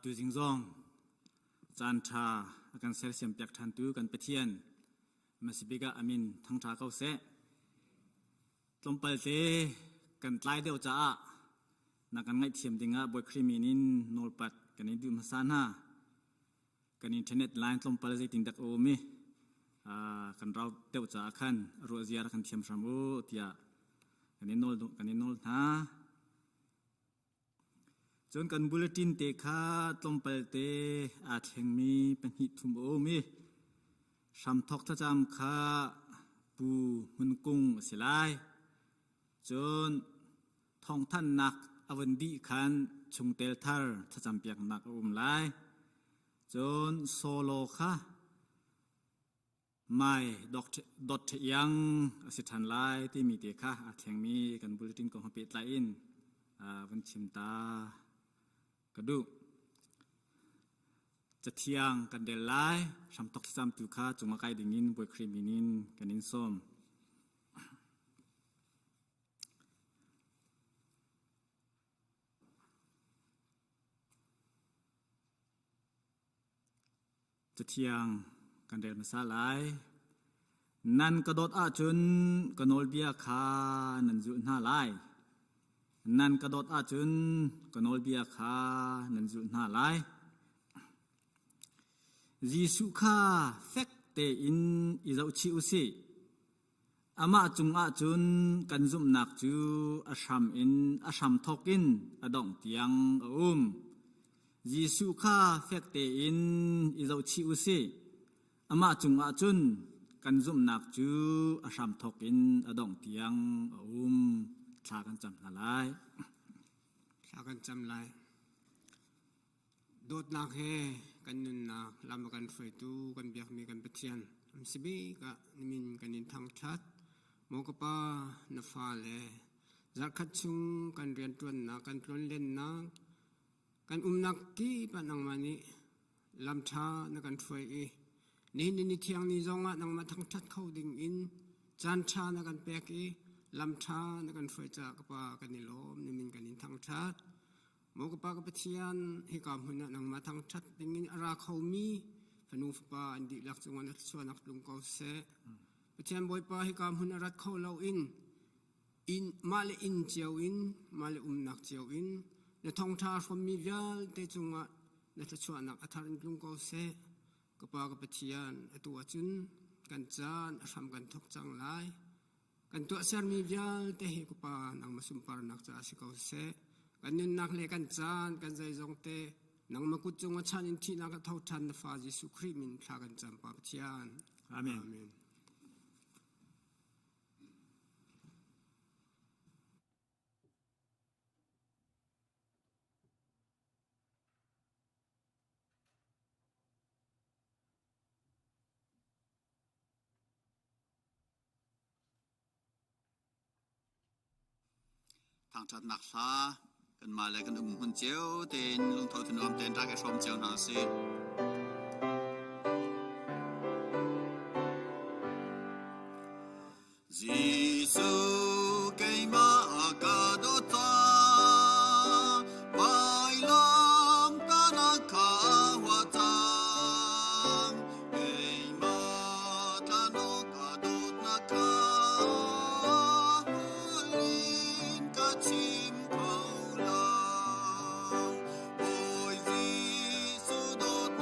Tuzing zong caan ṭha a kan sersiam piak ṭhantu kan Pathian hmasabik ah a min thangṭha ko seh. Tlawmpal te kan tlai deuh caah na kan ngaihthiam dingah Bawi Khrih min in nawlpat kan in duh hmasa hna. Kan internet line tlawmpal zeitin dak a um i kan rau deuh caah khan ruah ziar kan thiam hram u tiah kan in nawl kan in nawl hna. Cun kan bulletin te kha tlawmpal te aa thlengmi pahnih thum a um i hramthawk thlacam kha Pu Hmun Kung a si lai. Cun thawngthanhnak a vun dih khan chungtel thar thlacampiaknak a um lai. Cun solo kha Mai dot iang a si ṭhan lai timi te kha aa thlengmi kan bulletin kong he pehtlai in vun chim ta ka duh. Cathiang kan rel lai. Hramthok thlacamtu kha cungah kai dingin Bawi Khrih min in kan in sawm. Cathiang kan rel hmasa lai. Nan ka dawt ahcun ka nawlbia kha nan zulh hna lai. Nan ka dawt ahcun ka nawlbia kha nan zulh hna lai. Jesuh kha fek tein i zohchih u sih. Amah cungah cun kan zumhnak cu a hram in a hramthawk in a dongh tiang a um. Jesuh kha fek tein i zohchih u sih. Amah cungah cun kan zumhnak cu a hramthawk in a dongh tiang a um. Thla kan cam hna lai. Thla kan cam lai. Dawtnak he kan nunnak lam a kan hruaitu kan biakmi kan Pathian am si bik ah na min kan in thangṭhat. Maw ka Pa, na fale zarhkhat chung kan rianṭuannak, kan tlonlennak, kan umnak kip ah nangmah nih lam ṭha na kan hruai i nihin ni thiang ni zongah nangmah thangṭhat kho ding in caan ṭha na kan pek i lam ṭha na kan hruai caah ka Pa kan i lawm, na min kan in thangṭhat. Maw ka Pa ka Pathian, hika hmun ah nangmah thangṭhat dingin a ra khomi fanu fapa an dihlak cungah na thluachuahnak tlung ko seh. Pathian Bawipa hika hmun a rat kho loin inn mah le inn cio in mah le umnak cio in na thawngṭha a hrawmmi vialte cungah na thluachuahnak a thar in tlung ko seh. Ka Pa ka Pathian, atu ahcun kan caan a hram kan thawk cang lai. Kan tuahsermi vialte hi ka Pa nangmah sunparnak caah si ko seh. Kan nunnak le kan caan, kan zeizong te nangmah kut cung a chan in thihnak a tho ṭhan na fa Jesuh Khrih min thla kan cam Pa Pathian. Amen. Amen. Thangṭhatnak hla kanmah le kan um hmun cio tein lungtho thanuam tein rak i hrawm cio hna usih. Jesuh keimah ka dawt cang, vailam tanak kha hua cang. Keimah tlanawk a dawtnak kha holh in ka chim kho lo. Bawi Jesuh dawtnak.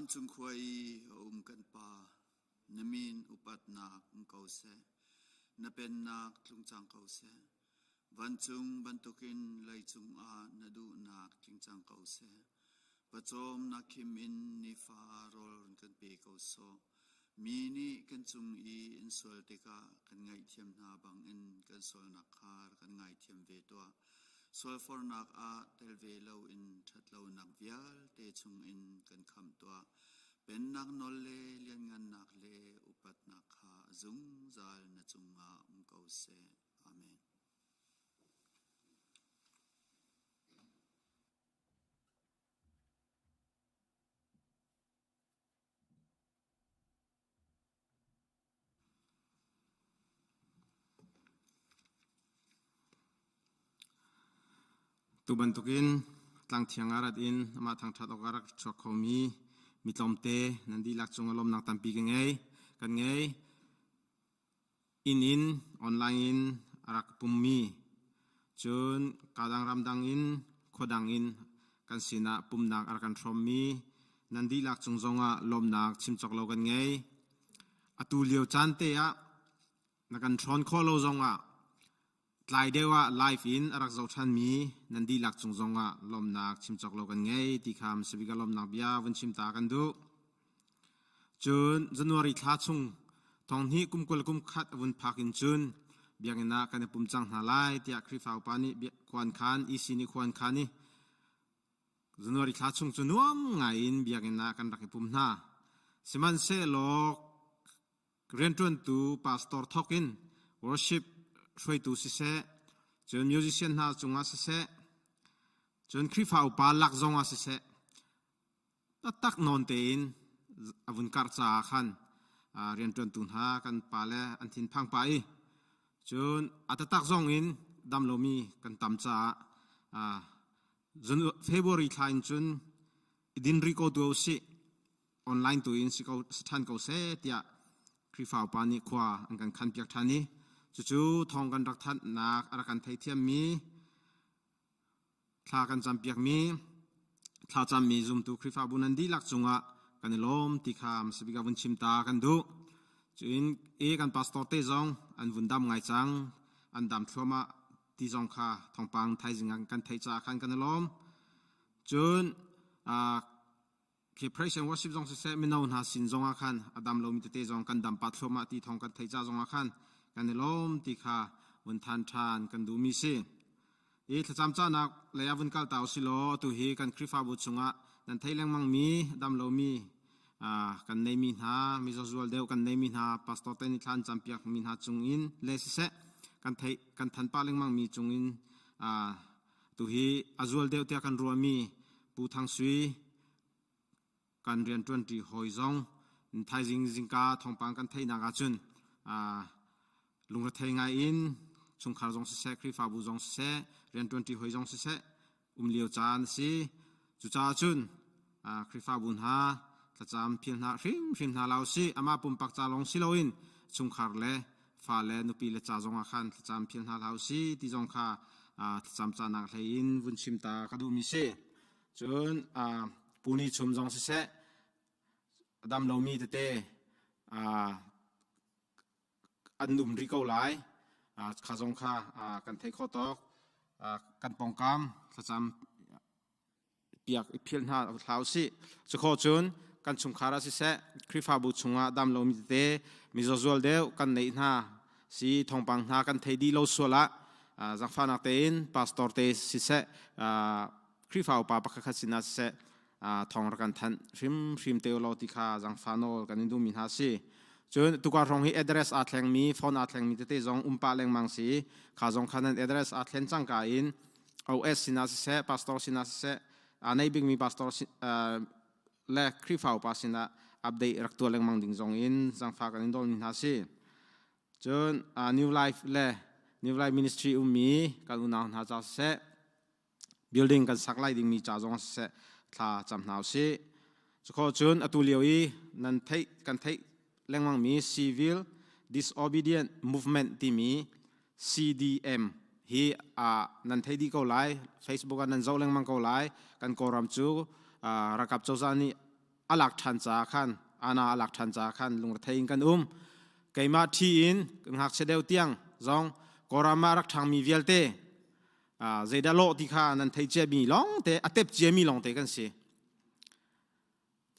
Vancung khua i a um kan Pa, na min upatnak um ko seh. Na pennak tlung cang ko seh. Vancung bantukin leicung ah na duhnak tling cang ko seh. Pawcawm na khim in nifa rawl run kan pe ko sawh. Mi nih kan cung i an sual tikah kan ngaihthiam hna bangin kan sualnak kha rak kan ngaithiam ve tuah. Sualfornak ah tel ve loin ṭhatlonak vialte chungin kan khamh tuah. Pennak nawl le lianngannak le upatnak kha a zungzal na cungah um ko seh. Amen. Tu bantukin tlangthiang ah rat in amah thangṭhat awk ah rak chuak khomi mi tlawmte nan dihlak cungah lawmnak tampi ka ngei. Kan ngei. Inn in online in a rak pummi cun kadang ramdang in khuadang in kan sinah pumnak a rak kan hrawmmi nan dihlak cung zongah lawmnak chim cawk lo kan ngei. Atu lio caan te ah na kan hrawn khawh lo zongah tlai deuh ah live in a rak zoh ṭhanmi nan dihlak cung zongah lawmnak chim cawk lo kan ngei ti kha Masabika lawmnak bia vun chim ta kan duh. Cun January thla chung thonghnih kum 20 kum khat a vun phak in cun biakinn ah kan i pum cang hna lai tiah Khrihfa upa nih khua an khan, EC nih khua an khan i January thla chung cu nuam ngai in biakinn ah kan rak i pum hna. Sihmanhsehlaw rianṭuantu pastor thawk in worship hruaitu siseh, cun musician hna cungah siseh, cun Khrihfa upa lak zongah siseh, taktak nawn tein a vun karh caah khan rianṭuantu hna kan pale an thinphang pah i cun a taktak zong in dam lomi kan tam caah February thla in cun i din rih ko tu usih online tu in si ko si ṭhan ko seh tiah Khrihfa upa nih khua an kan khanpiak ṭhan i cucu thawng kan rak thanhnak a rak kan theithiammi Thla kan campiakmi thlacammi zumtu Khrihfabu nan dihlak cungah kan i lawm ti kha hmasabik ah vun chim ta kan duh. Cuin e kan pastor te zong an vun dam ngai cang, an dam thluahmah ti zong kha thawngpang thaizing ah kan theih caah khan kan i lawm. Cun khi praise and worship zong siseh mino hna sin zongah khan a dam lomi tete zong kan dam pah thluahmah ti thawng kan theih ca zongah khan kan i lawm ti kha vun than ṭhan kan duhmi si. I thlacam cahnak lei ah vun kal ta usih law atu hi kan Khrihfabu chungah nan theih lengmangmi dam lomi kan neimi hna mizaw zual deuh kan neimi hna pastor te nih thla an campiak mi hna cungin le siseh kan theih kan than pah lengmangmi cungin Tuhi a zual deuh tiah kan ruahmi Pu Thang Sui kan rianṭuanṭi hawi zong thaizing zingka thawngpang kan theihnak ahcun lungrethei ngai in chungkhar zong siseh, Khrihfabu zong siseh, rianṭuanṭi hawi zong siseh um lio caan a si. Cucaah cun Khrihfabu hna thlacam phil hna hrimhrim hna hlah usih. Amah pumpak ca lawng si loin chungkhar le fale nupi le ca zongah khan thlacam phil hna hlah usih ti zong kha thlacam canak hlei in vun chim ta ka duhmi si. Cun puni chum zong siseh a dam lomi tete an um rih ko lai. Kha zong kha kan theih khawh tawk. Kan pawngkam thlacam piak i philh hna hlah usih. Cukhawh cun kan chungkhar ah siseh, Khrihfabu chungah dam lomi tete mizaw zual deuh kan neih hna si thawngpang hna kan thei dih lo sual ah zangfahnak tein pastor te siseh, Khrihfa upa pakhat khat sinah siseh thawng rak kan thanh hrimhrim te law ti kha zangfah nawl kan in duhmi hna si. Cun tukar hrawng hi address aa thlengmi, phone aa thlengmi tete zong um pah lengmang si. Kha zong kha nan address aa thlen cangka in OS sinah siseh, pastor sinah siseh, aa nei bikmi pastor le Khrihfa upa sinah update rak tuah lengmang ding zong in zangfah kan in dawlmi hna si. Cun New Life le New Life Ministry ummi kan unau hna ca siseh, building kan sak lai dingmi ca zong siseh thla cam hna usih. Cukhawh cun atu lio i nan theih kan theih lengmangmi Civil Disobedient Movement timi CDM hi nan thei dih ko lai. Facebook ah nan zoh lengmang ko lai. Kan Kawlram cu ralkap cozah nih a lak ṭhan caah khan ana a lak ṭhan caah khan lungrethei in kan um. Keimah ṭhi in ngakchia deuh tiang zong Kawlram ah rak ṭhangmi vialte zeidah lawh ti kha nan thei ciami lawngte a tep ciami lawngte kan si.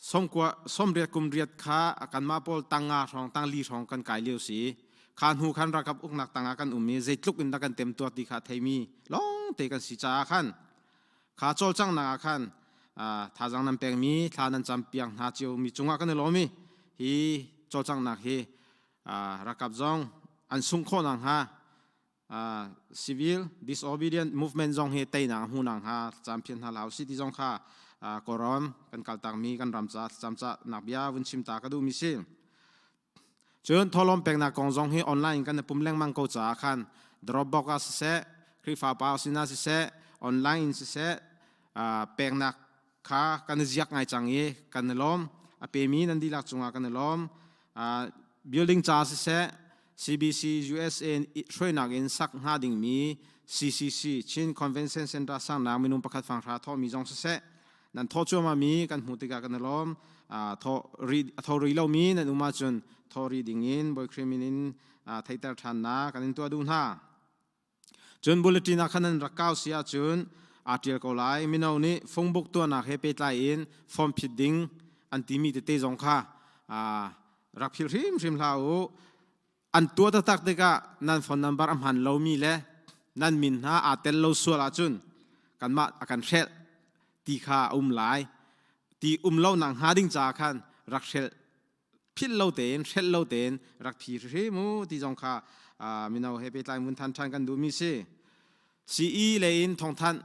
Sawmkua sawmriat kum riat kha kanmah pawl tang nga hrawng tang li hrawng kan kai lio si. Kha hnu khan ralkap uknak tangah kan um i zeitluk in dah kan temtuar ti kha a theimi lawngte kan si caah khan kha cawlcanghnak ah khan thazaang nan pekmi thla nan campiak hna cio mi cungah kan i lawm i hi cawlcanghnak hi ralkap zong an sungh khawh nakhnga civil disobedient movement zong hi teinak a hmu nakhnga campion hna hlah usih ti zong kha Kawlram kan kaltakmi kan ram ca thlacam nak bia vun chim ta ka duhmi si. Cun thawhlawm peknak kong zong hi online kan i pum lengmang ko caah khan Dropbox ah siseh, Khrihfa pa sinah siseh, online in siseh peknak kha kan i ziak ngai cang i kan i lawm. A pemi nan dihlak cungah kan i lawm. Building ca siseh, CBC USA hruainak in sak hnga dingmi CCC Chin Convention Center sangnak minung pakhat fanghra thawhmi zong siseh, nan thawh cuahmahmi kan hmuh tikah kan i lawm. A tho rih lomi nan um ahcun tho rih dingin Bawi Khrih min in theihter ṭhannak kan in tuah duh hna. Cun bulletin ah khan nan rak kau si ahcun aa ṭial ko lai. Mino nih phungbuk tuahnak he pehtlai in form phit ding an timi tete zong kha rak philh hrimhrim hlah u. An tuah taktak tikah nan phone number a hman lomi le nan min hna aa tel lo sual ahcun kanmah a kan hrelh ti kha a um lai. Ti um lo nak hnga ding caah khan rak hrelh philh lo tein hrelh lo tein rak phi hrim u ti zong kha mino he pehtlai mun than than kan duhmi si. CE lei in thawngthanh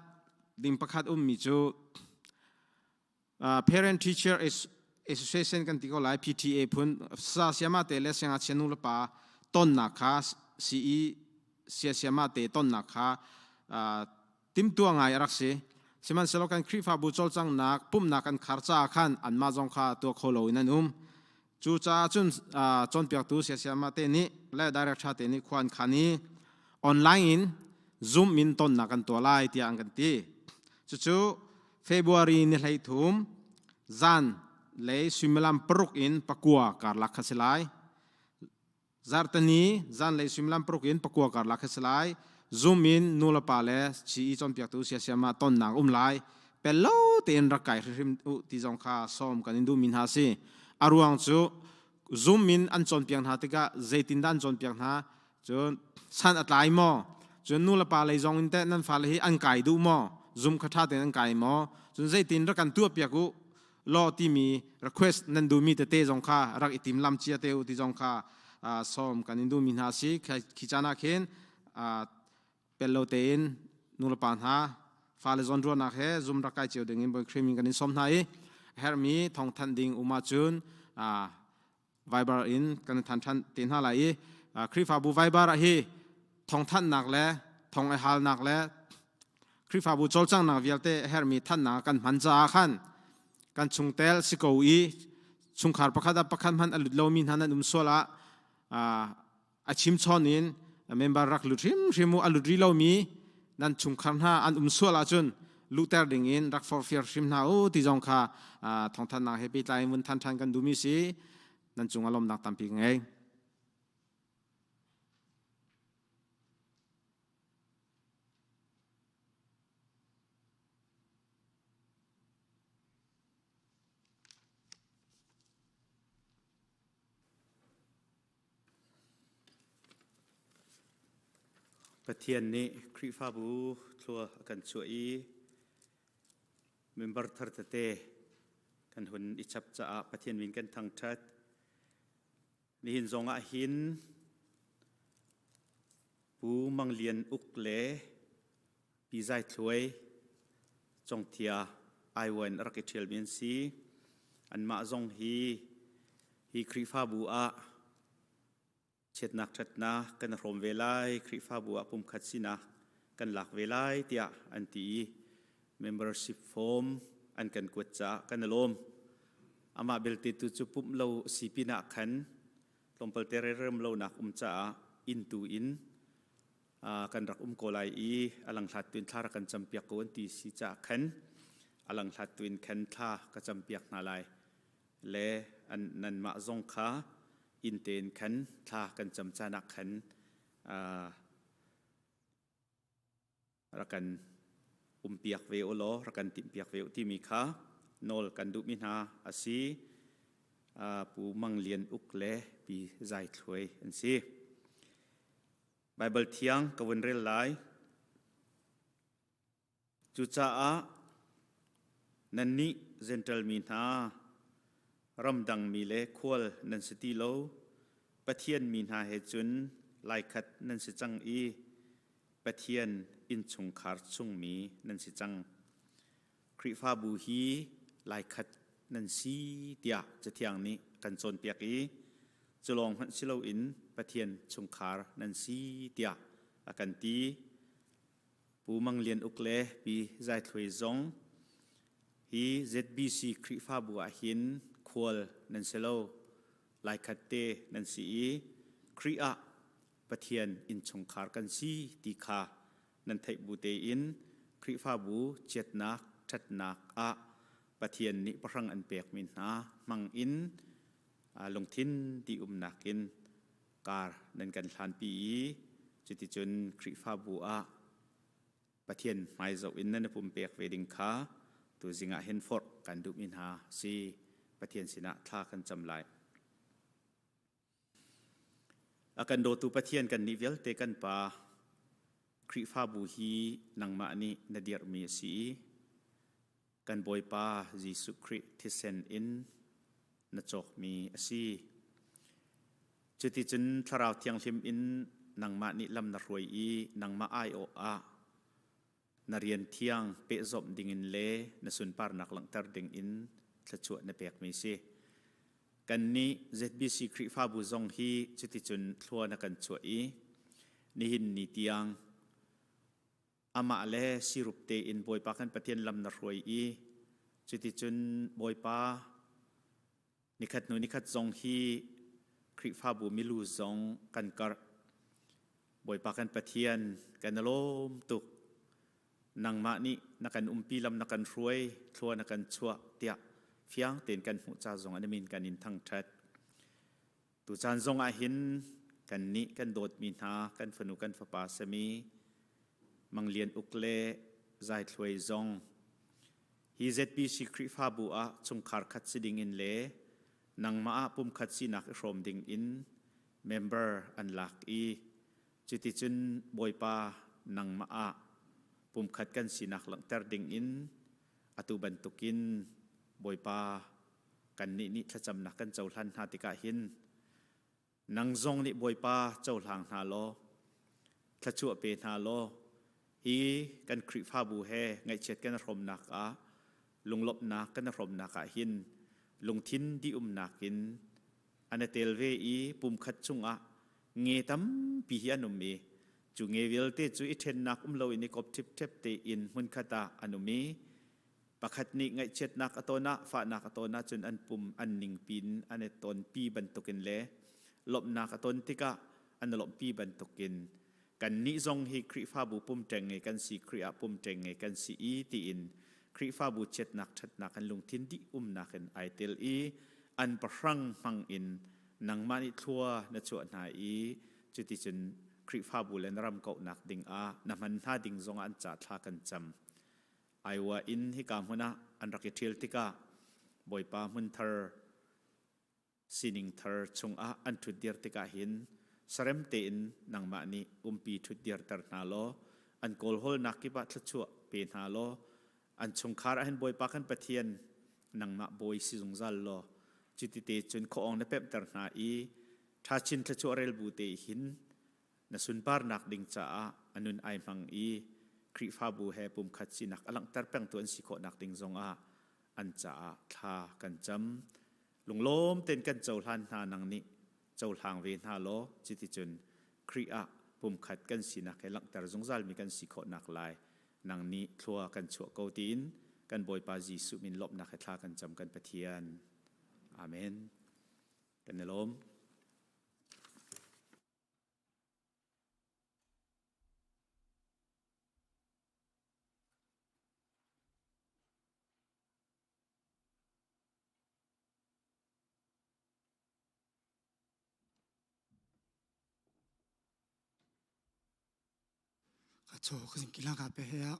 ding pakhat ummi cu Parent Teacher Association kan ti ko lai PTA phun sa siama te le siangngakchia nu le pa tonnak kha CE sia siama te tonnak kha timtuah ngai a rak si. Sihmanhsehlaw kan Khrihfabu cawlcanghnak pumhnak kan khar caah khan anmah zong kha tuah kho loin an um. Cucaah cun cawnpiaktu sia siama te nih le director te nih khua an khan i online in Zoom in tonnak kan tuah lai tiah an kan ti. Cucu February ni 13 zan lei suimilam 6 in 9 karlak kha si lai. Zarhteni zanlei suimilam 6 in 9 karlak kha si lai. Zoom in nulepa le CE cawnpiaktu siasiam ah tonnak um lai. Pel lo tein rak kai hrimhrim u ti zong kha sawm kan in duhmi hna si. A ruang cu Zoom in an cawnpiak hna tikah zeitindah an cawnpiak hna Cun san a tlai maw? Cun nu le pa lei zong in teh nan fale hi an kai duh maw? Zum kha ṭha tein an kai maw? Cun zeitin rak kan tuahpiak u law timi request nan duhmi tete zong kha rak i timlam cia te u ti zong kha sawm kan in duhmi hna si. Khi caan ah khin pel lo tein nu le pa hna fale zawnruahnak he zum rak kai cio ding in Bawi Khrih min kan in sawm hna i a herhmi thawngthanh ding um ahcun Viber in kan than than te hna lai i Khrihfabu Viber ah hi thawngthanhnak le thong i halnak le Khrihfabu cawlcanghnak vialte a herhmi thanhnak kan hman caah khan kan chungtel si ko i chungkhar pakhat ah pakhat hmanh a lut lomi hna nan um sual ah a chimchawn in member rak lut hrimhrim u a lut rih lomi nan chungkhar hna an um sual ahcun luhter ding in rak forhfial hrim hna u ti zong kha thawngthanhnak he pehtlai in vun than ṭhan kan duhmi si nan cung a lawmnak tampi ka ngei. Pathian nih Khrihfabu thlua a kan chuah i member thar tete kan hun i chap caah Pathian min kan thangṭhat. Nihin zong ah hin Pu Mang Lian Uk le Pi Zai Thluai Congthia Aiwan a rak i ṭhialmi an si. Anmah zong hi hi Khrihfabu ah chiatnak ṭhatnak kan i hrawm ve lai, Khrihfabu ah pumkhat sinak kan lak ve lai tiah an ti i membership form an kan kuat caah kan i lawm. Amah belte tu cu pumh lo a si pinah khan tlawmpal te rem lonak um caah inn tu in kan rak um ko lai i a langhlat tu in thla rak kan campiak ko an ti si caah khan a langhlat tu in khan thla ka campiak hna lai. Le an nanmah zong kha inn tein khan thla kan cam caan ah khan rak kan umpiak ve u law rak kan timhpiak ve u timi kha nawl kan duhmi hna a si. Pu Mang Lian Uk le Pi Zai Thluai an si. Baibal thiang ka vun rel lai. Cucaah nannih Jentail mi hna, ramdang mi le khual nan si ti lo, Pathian mi hna he cun laikhat nan si cang i Pathian innchungkhar chungmi nan si cang. Khrihfabu hi laikhat nan si tiah Cathiang nih kan cawnpiak i cu lawng hmanh si loin Pathian chungkhar nan si tiah a kan ti. Pu Mang Lian Uk le Pi Zai Thluai zong hi ZBC Khrihfabu ah hin khual nan si lo, laikhat te nan si i Khrih ah Pathian innchungkhar kan si ti kha nan theih bu tein Khrihfabu chiatnak ṭhatnak ah Pathian nih pahrang an pekmi hna hmang in lungthin ti umnak in kar nan kan hlanpi i cuticun Khrihfabu ah Pathian hmai zoh in nan i pumpek ve ding kha tuzing ah hin forh kan duhmi hna si. Pathian sinah thla kan cam lai. A kan dawtu Pathian kan nih vialte kan Pa, Khrihfabu hi nangmah nih na dirhmi a si i kan Bawipa Jesuh Khrih thisen in na cawkmi a si. Cuticun Thlarau Thianghlim in nangmah nih lam na hruai i nangmah aiawh ah na rian thiang pehzawmh dingin le na sunparnak langhter dingin thluachuah na pekmi si. Kannih ZBC Khrihfabu zong hi cuticun thlua na kan chuah i nihin ni tiang amah le sirup tein Bawipa kan Pathian lam na hruai i cuticun Bawipa Nikhat hnu nikhat zong hi Khrihfabu milu zong kan karh. Bawipa kan Pathian kan i lawm tuk. Nangmah nih na kan umpi lam na kan hruai, thlua na kan chuah tiah fiang tein kan hmuh ca zong an min kan in thangṭhat. Tucaan zong ah hin kan nih kan dawtmi hna kan fanu kan fapa sami Mang Lian Uk le Zai Thluai zong Hi ZBC Khrihfabu ah chungkhar khat si ding in le nangmah ah pumkhat sinak i hrawm ding in member an lak i cuticun Bawipa nangmah ah pumkhat kan sinak langhter ding in atu bantukin Bawipa kannih nih thlacamnak kan cohlan hna tikah hin Nang zong nih Bawipa cohlang hna law, thluachuah pe hna law, hi kan Khrihfabu he ngaihchiat kan hrawmnak ah, lunglawmhnak kan hrawmnak ah hin lungthin dih-umnak in an i tel ve i pumkhat chungah nge tampi hi an um i cu nge vialte cu i ṭhennak um loin i kop ṭhipṭhep tein hmunkhat ah an um i Pakhat nih ngaihchiatnak a ton ah fahnak a ton ahcun an pum an ningpin an i tonpi bantukin le lawmhnak a ton tikah an i lawmhpi bantukin kannih zong hi Khrihfabu pum ṭengnge kan si, Khrih ah pum ṭengnge kan si i tiin Khrihfabu chiatnak ṭhatnak an lungthin dih umnak in ai tel i an pahrang hmang in nangmah nih thlua na chuah hna i cuticun Khrihfabu le na ram kauhnak ding ah na hman hna ding zongah an ca thla kan cam. Iowa in hika hmun ah an rak i ṭhial tikah Bawipa hmun thar sining thar chungah an ṭhutdir tikah hin sarem tein nangmah nih umpi ṭhutdirter hna law an kawlhawlnak kip ah thluachuah pe hna law an chungkhar ah hin Bawipa kan Pathian nangmah bawi si zungzal law cuti te cun khuaawng na pemhter hna i ṭhachin thluachuah rel bu te hin Na sunparnak ding caah a nun ai hmang i Khrihfabu he pumkhat sinak a langhter pengtu an si khawhnak ding zongah an caah thla kan cam. Lunglawm tein kan cohlan hna nang nih cohlang ve hna law cuticun Khrih ah pumkhat kan sinak he langhter zungzalmi kan si khawhnak lai nang nih thlua kan chuah ko tiin kan Bawipa Jesuh min lawmhnak he thla kan cam kan Pathian. Amen. Kan i lawm. Acho ka sing kila ka pe he ya.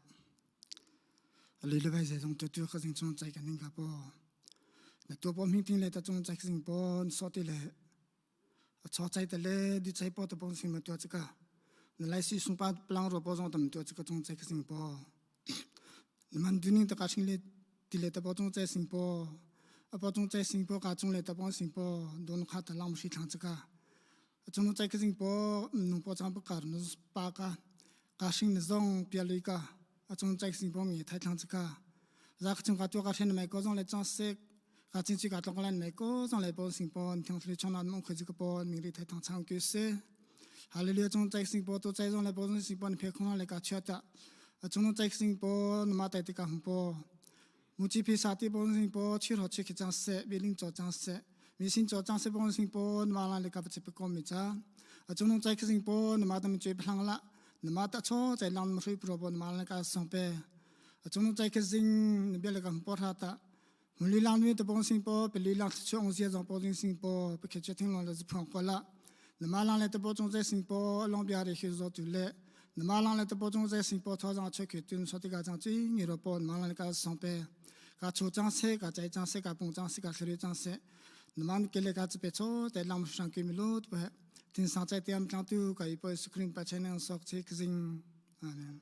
Ali le bai ze zong tu tu ka sing chung chai kan ning ka po. Na tu po ming ting le ta chung chai ka sing po so ti le acho chai te le di chai po ta pong sing ma tu chika. Na lai si sung pa plang ro po zong tam tu chika chung chai ka sing po. Na man duning ta ka sing le ti le ta po chung chai sing po. A po chung chai sing po ka chung le ta pong sing po don kha ta lang shi thang chika. Chung chai ka sing po nung po chang pa kar nu pa ka ka sing na zong pia lui ka a chung chai sing po mi thai thang chika za ka chung ka tu ka then mai ko zong le chang se ka chin chi ka tlong lan mai ko zong le po sing po thang thli chong nan mong khoi ka po mi ri thai thang chang ku se hallelujah chung chai sing po to chai zong le po zong sing po ni phe khong le ka chia ta a chung chai sing po ma tai ti ka hum po mu chi phi sa ti po sing po chi ro chi ki chang se bi ling cho chang se mi sin cho chang se po sing po ma la le ka pa chi pe kom mi cha a chung chai sing po ma ta mi chui phlang la ma ta cho chai lang ma hrui pro po ma la ka song pe a chung chai sing ni be le ka po tha ta mu li lang mi ta po sing po pe li lang chu ong sia jong po ling sing po pe khe che thing long le zu phang ko la ma lang le ta po chung chai sing po long bia re hi zo tu le ma lang le ta po chung chai sing po tho jang che khe tun so ti ka jang chi ni ro po ma lang le ka song pe ka chu chang se ka chai chang se ka pung chang se ka thri chang se man ke le ka chu pe cho te lam sang ki mi lo pe tin sang chai tiam tlang tu ka i po sukrin pa chen ang sok chi kzing amen.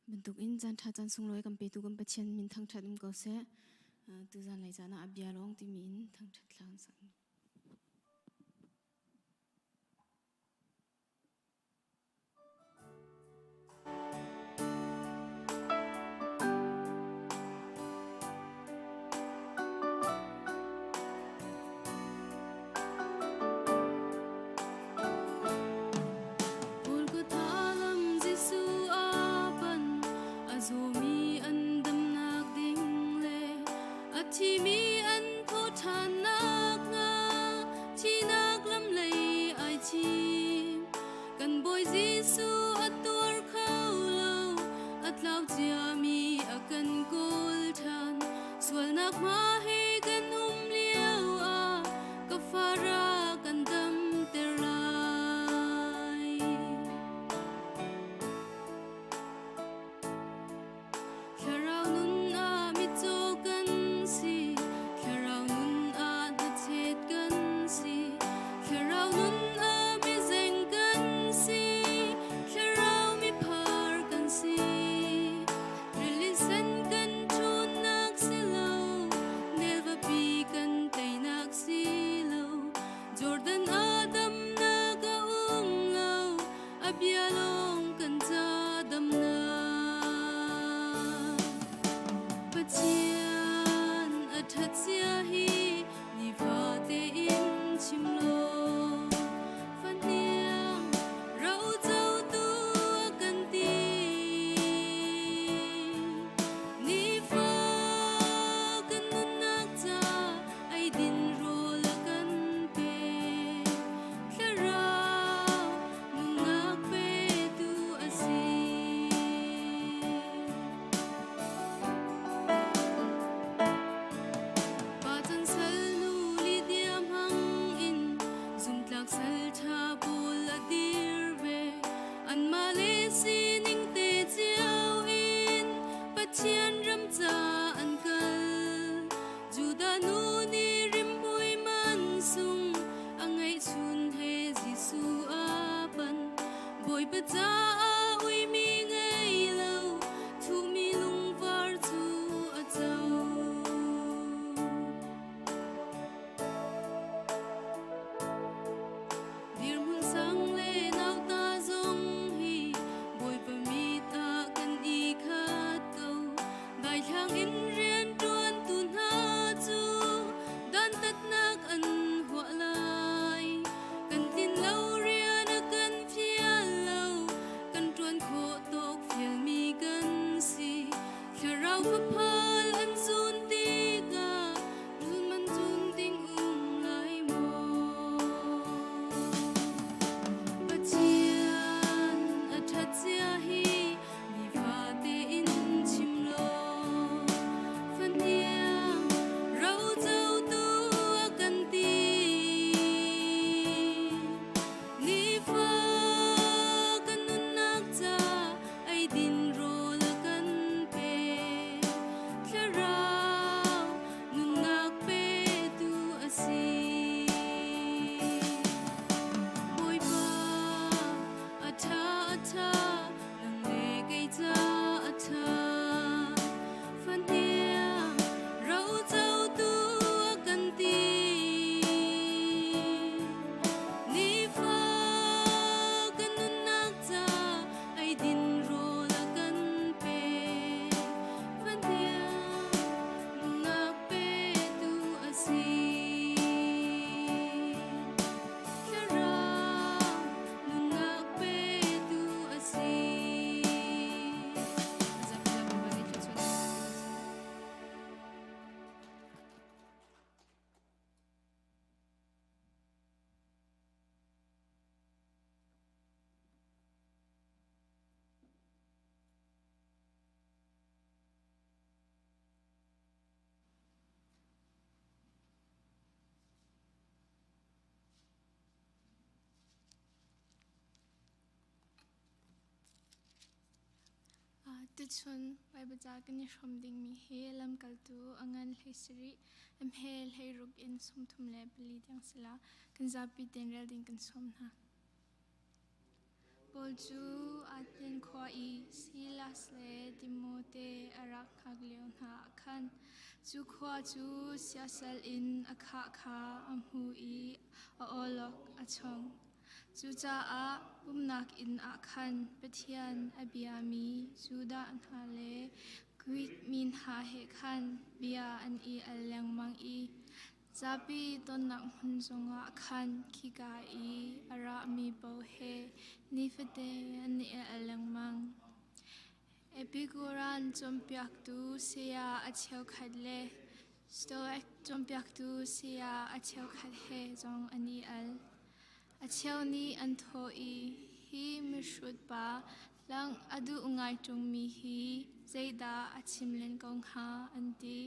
Bantuk in caan ṭha caan sunglawi kan petu kan Pathian min thangṭhat um ko seh. Tuzan lei caan ah a bia lawng timi in thangṭhat thla kan sak. Thimi an tho ṭhan nak hnga thinak lam lei ai thim kan Bawi Jesuh a tuar kho lo a tlau ciami a kan kawl ṭhan sualnak hma he kan um lio ah ka fara kan damter lai. Thlarau nun ah mitcaw kan si, Thlarau nun ah hnachet kan si, Thlarau nun ah mizeng kan si, Thlarau miphar kan si. Rili sen kan ṭhawnnak si lo, Nelvapi kan teinak si lo, Jordan ah damnak a um lo, a bia lawng kan ca damnak. Pathian a ṭhat zia hi nifate in chim law, fahniang rocotu a kan ti. Nifa kan nunnak ca eidin rawl a kan pe. Thlarau nunnak petu a si. Pa chan sal nu Lydia hmang in zumtlak sal ṭha pawl a dir ve. Anmah le sining te cio in Pathian ram ca an kal. Judah nu nih rimhmui man sung a ngeihchun he Jesuh a pan. Bawipa caah uimi ngei lo, thuhmi lungvar cu a co. Dirhmun sang le nauta zong hi Bawipa mit ah kan i khat ko. Daithlang in rianṭuantu hna cu dantatnak an huah lai. Kan tlin lo rian a kan fial lo, kan ṭuan khawh tawk fialmi kan si. Thlarau faphal an zun tikah zun man zun ding um lai maw? Pathian Tuchun Baibal ca kan i hrawm dingmi hi lamkaltu a ngan 17 a hme 16 in 34 tiang si la. Kan zapi tein rel ding kan sawm hna. Paul cu Athens khua i Silas le Timote a rak hngak lio hna ah khan cu khua cu siasal in a khah kha a hmu i a awlok a chong. Cucaah pumhnak inn ah khan Pathian a biami Judah hna le Grik mi hna he khan bia an i al lengmang i zapi tonnak hmun zongah khan khika i a rami paoh he nifate an i al lengmang. Epikuran cawnpiaktu saya a cheukhat le Stoic cawnpiaktu saya a cheukhat he zong an i al. A cheu nih an thawh i, Hi mihrut pa langh a duh ngai ṭungmi hi zeidah a chim len ko hnga, an ti.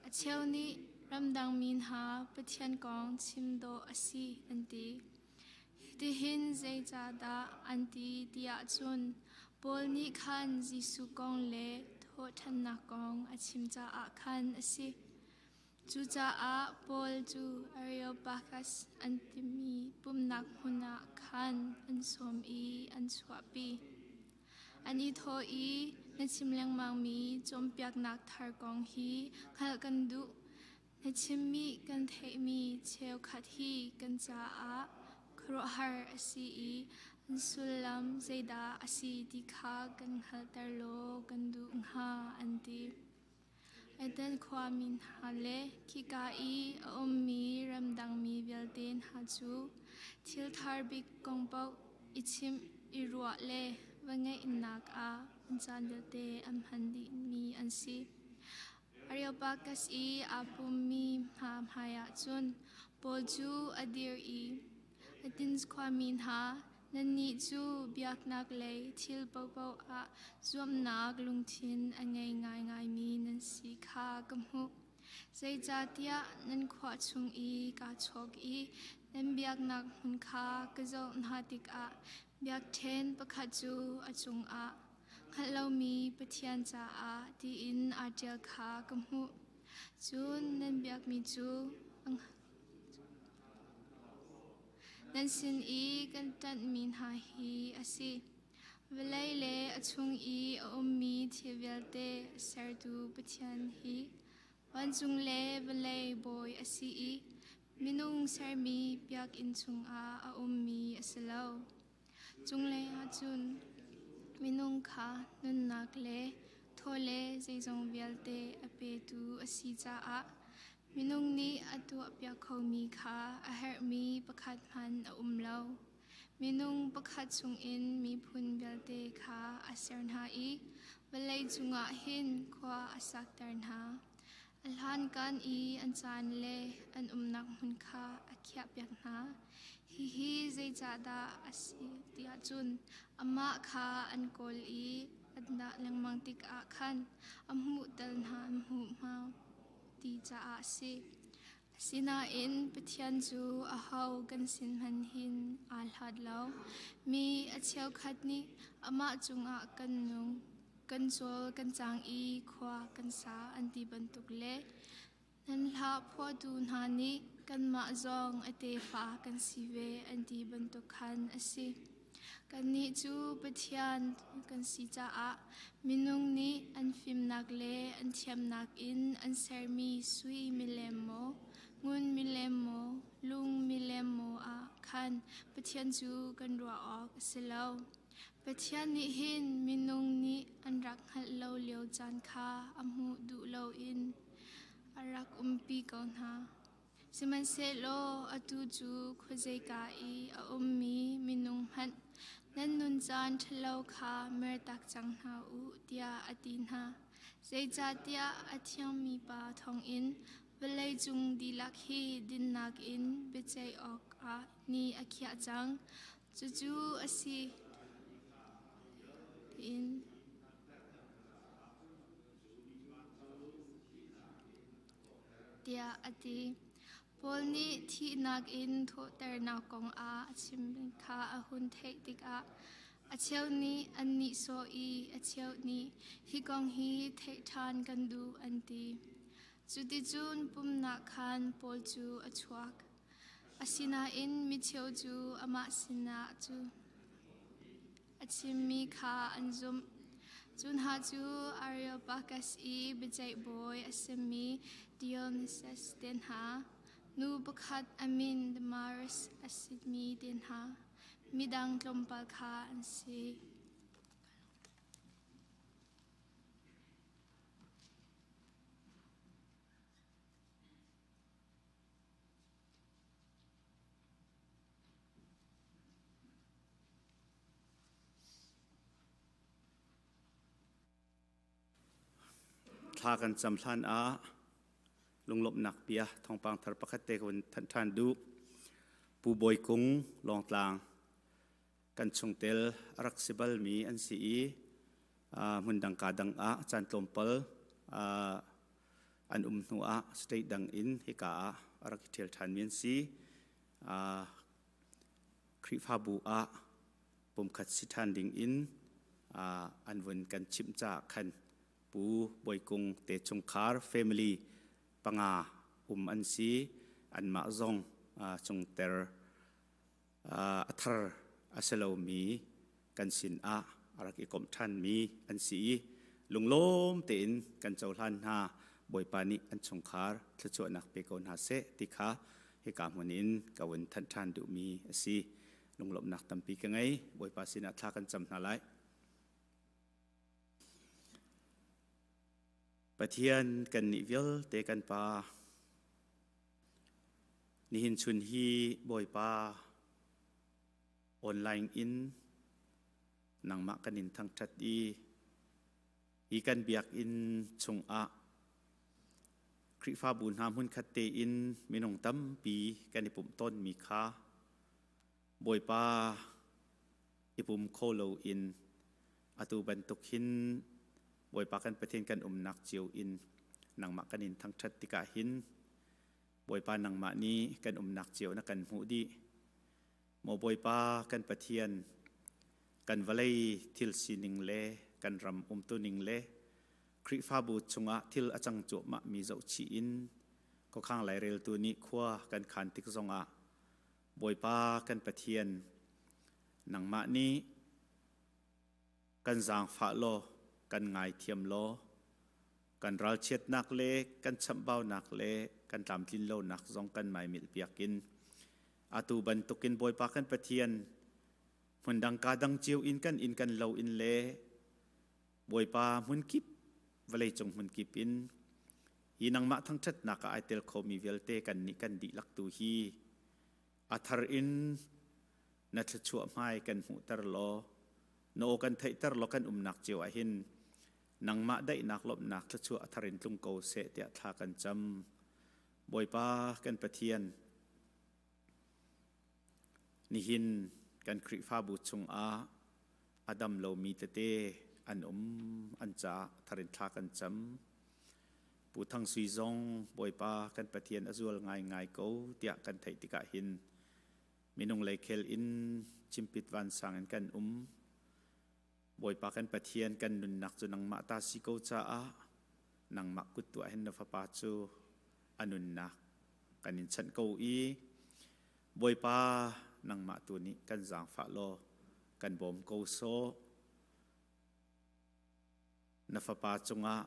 A cheu nih ramdang mi hna Pathian kong chim dawh a si, an ti. Hitihin zeicahdah an ti tiah cun Paul nih khan Jesuh kong le thawhṭhannak kong a chim caah khan a si. Cucaah Paul cu Areopagas an timi pumhnak hmun ah khan an sawm i an chuahpi. An i thawh i na chim lengmangmi cawnpiaknak thar kong hi hngalh kan duh. Na chimmi kan theihmi cheukhat hi kan caah khuaruahhar a si i an sullam zeidah a si ti kha kan hngalhter law kan duh hnga, an ti. Athens khuami hna le khika i a ummi ramdangmi vialte hna cu thil thar bik kong paoh i chimh, i ruah le va ngeihnak ah an caan vialte an hman dihmi an si. Areopagas i aa pummi hna hmaiah cun Paul cu a dir i Athens khuami hna, nannih cu biaknak lei thil paohpaoh ah zuamnak lungthin a ngei ngaingaimi nan si kha ka hmuh. Zeicahtiah nan khua chung i kaa chawk i nan biaknak hmun kha ka zoh hna tikah biakṭheng pakhat cu a cungah hngalh lomi Pathian caah tiin aa ṭial kha ka hmuh. Cun nan biakmi cu nan sin i kan ṭanhmi hna hi a si. Vawlei le a chung i a ummi thil vialte a sertu Pathian hi vancung le vawlei bawi a si i minung sermi biakinn chungah a ummi a si lo. Cunglei ah cun minung kha nunnak le thaw le zeizong vialte a petu a si caah minung nih a tuahpiak khomi kha a herhmi pakhat hmanh a um lo. Minung pakhat chungin miphun vialte kha a ser hna i vawlei cungah hin khua a sakter hna. A hlankan i an caan le an umnak hmun kha a khiahpiak hna. Hihi zeicahdah a si tiah cun amah kha an kawl i an dah lengmang tikah khan a hmuh tal hna an hmuh hnga ti caah a si. Asinain Pathian cu aho kan sin hmanh hin aa hlat lo. Mi a cheukhat nih amah cungah kan nung, kan cawl kan cang i khua kan sa an ti bantuk le nan hla phuahtu hna nih kanmah zong a tefa kan si ve an ti bantuk khan a si. Kannih cu Pathian kan si caah minung nih an fimnak le an thiamnak in an sermi sui milem maw, ngun milem maw, lung milem maw ah khan Pathian cu kan ruah awk a si lo. Pathian nih hin minung nih an rak hngalh lo lio caan kha a hmuh duh loin a rak umpi ko hna. Sihmanhsehlaw atu cu khuazeika i a ummi minung hmanh nan nun caan ṭhalo kha mertak cang hna u, tiah a ti hna. Zeicahtiah a thiangmi Pa thawngin vawleicung dihlak hi dinnak in biaceih awkah ni a khiah cang. Cucu a si tiin. Tiah a ti. Paul nih thihnak in thawhternak kong ah a chim kha a hun theih tikah. A cheu nih an nihsawh i a cheu nih hi kong hi theih ṭhan kan duh an ti. Cuticun pumnak khan Paul cu a chuak. Asinain micheu cu amah sinah cu a chimmi kha an zumh. Cu hna cu Areopagus i biaceih bawi a simi Dionysius te hna, nu pakhat a min Damaris a simi te hna, midang tlawmpal kha an si. Thla kan cam hlan ah lunglawmhnak bia thawngpang thar pakhat te ka vun thanh ṭhan duh. Pu Bawi Kung Lawngtlang kan chungtel a rak si balmi an si i hmun dang ka dang ah caan tlawmpal an um hnu ah state dang in hika ah a rak i ṭhial ṭhanmi an si. Khrihfabu ah pumkhat si ṭhan ding in an vun kan chimh caah khan Pu Bawi Kung te chungkhar family panga um an si. Anmah zong chungter a thar a si lomi kan sin ah a rak i komh ṭhanmi an si i lunglawm tein kan cohlan hna. Bawipa nih an chungkhar thluachuahnak pe ko hna seh ti kha hika hmun in ka vun thanh ṭhan duhmi a si. Lunglawmhnak tampi ka ngei. Bawipa sinah thla kan cam hna lai. Pathian kannih vialte kan Pa, nihin chun hi Bawipa online in nangmah kan in thangṭhat i hi kan biakinn chungah Khrihfabu hna hmunkhat tein minung tampi kan i pumh tawnmi kha Bawipa i pum kho loin atu bantuk hin Bawipa kan Pathian kan umnak cio in nangmah kan in thangṭhat tikah hin Bawipa nangmah nih kan umnak cio na kan hmuh dih. Maw Bawipa kan Pathian, kan vawlei thil sining le kan ram umtuning le Khrihfabu chungah thil a cang cuahmahmi zohchih in khuakhang laireltu nih khua kan khan tik zongah Bawipa kan Pathian, nangmah nih kan zaangfah law kan ngaithiam law kan ralchiatnak le kan chamhbaunak le kan tlamtlin lonak zong kan maimilh piak in atu bantukin Bawipa kan Pathian hmundang ka dang cio in kan inn kan lo in le Bawipa hmunkip vawleicung hmunkip in hi nangmah thangṭhatnak ah ai tel khomi vialte kan nih kan dihlak tu hi a thar in na thluachuah hmai kan hmuhter law na aw kan theihter law kan umnak cio ah hin nangmah daihnak lawmhnak thluachuah a thar in tlung ko seh tiah thla kan cam Bawipa kan Pathian nihin kan Khrihfabu chungah a dam lomi tete an um an caah thar in thla kan cam Pu Thang Sui zong Bawipa kan Pathian a zual ngaingai ko tiah kan theih tikah hin minung lei khel in chimpit vansang in kan um. Bawipa kan Pathian kan nunnak cu nangmah ta si ko caah nangmah kut tuah hin na fapa cu a nunnak kan in chanh ko i Bawipa nangmah tu nih kan zaangfah law kan bawm ko sawh. Na fapa cungah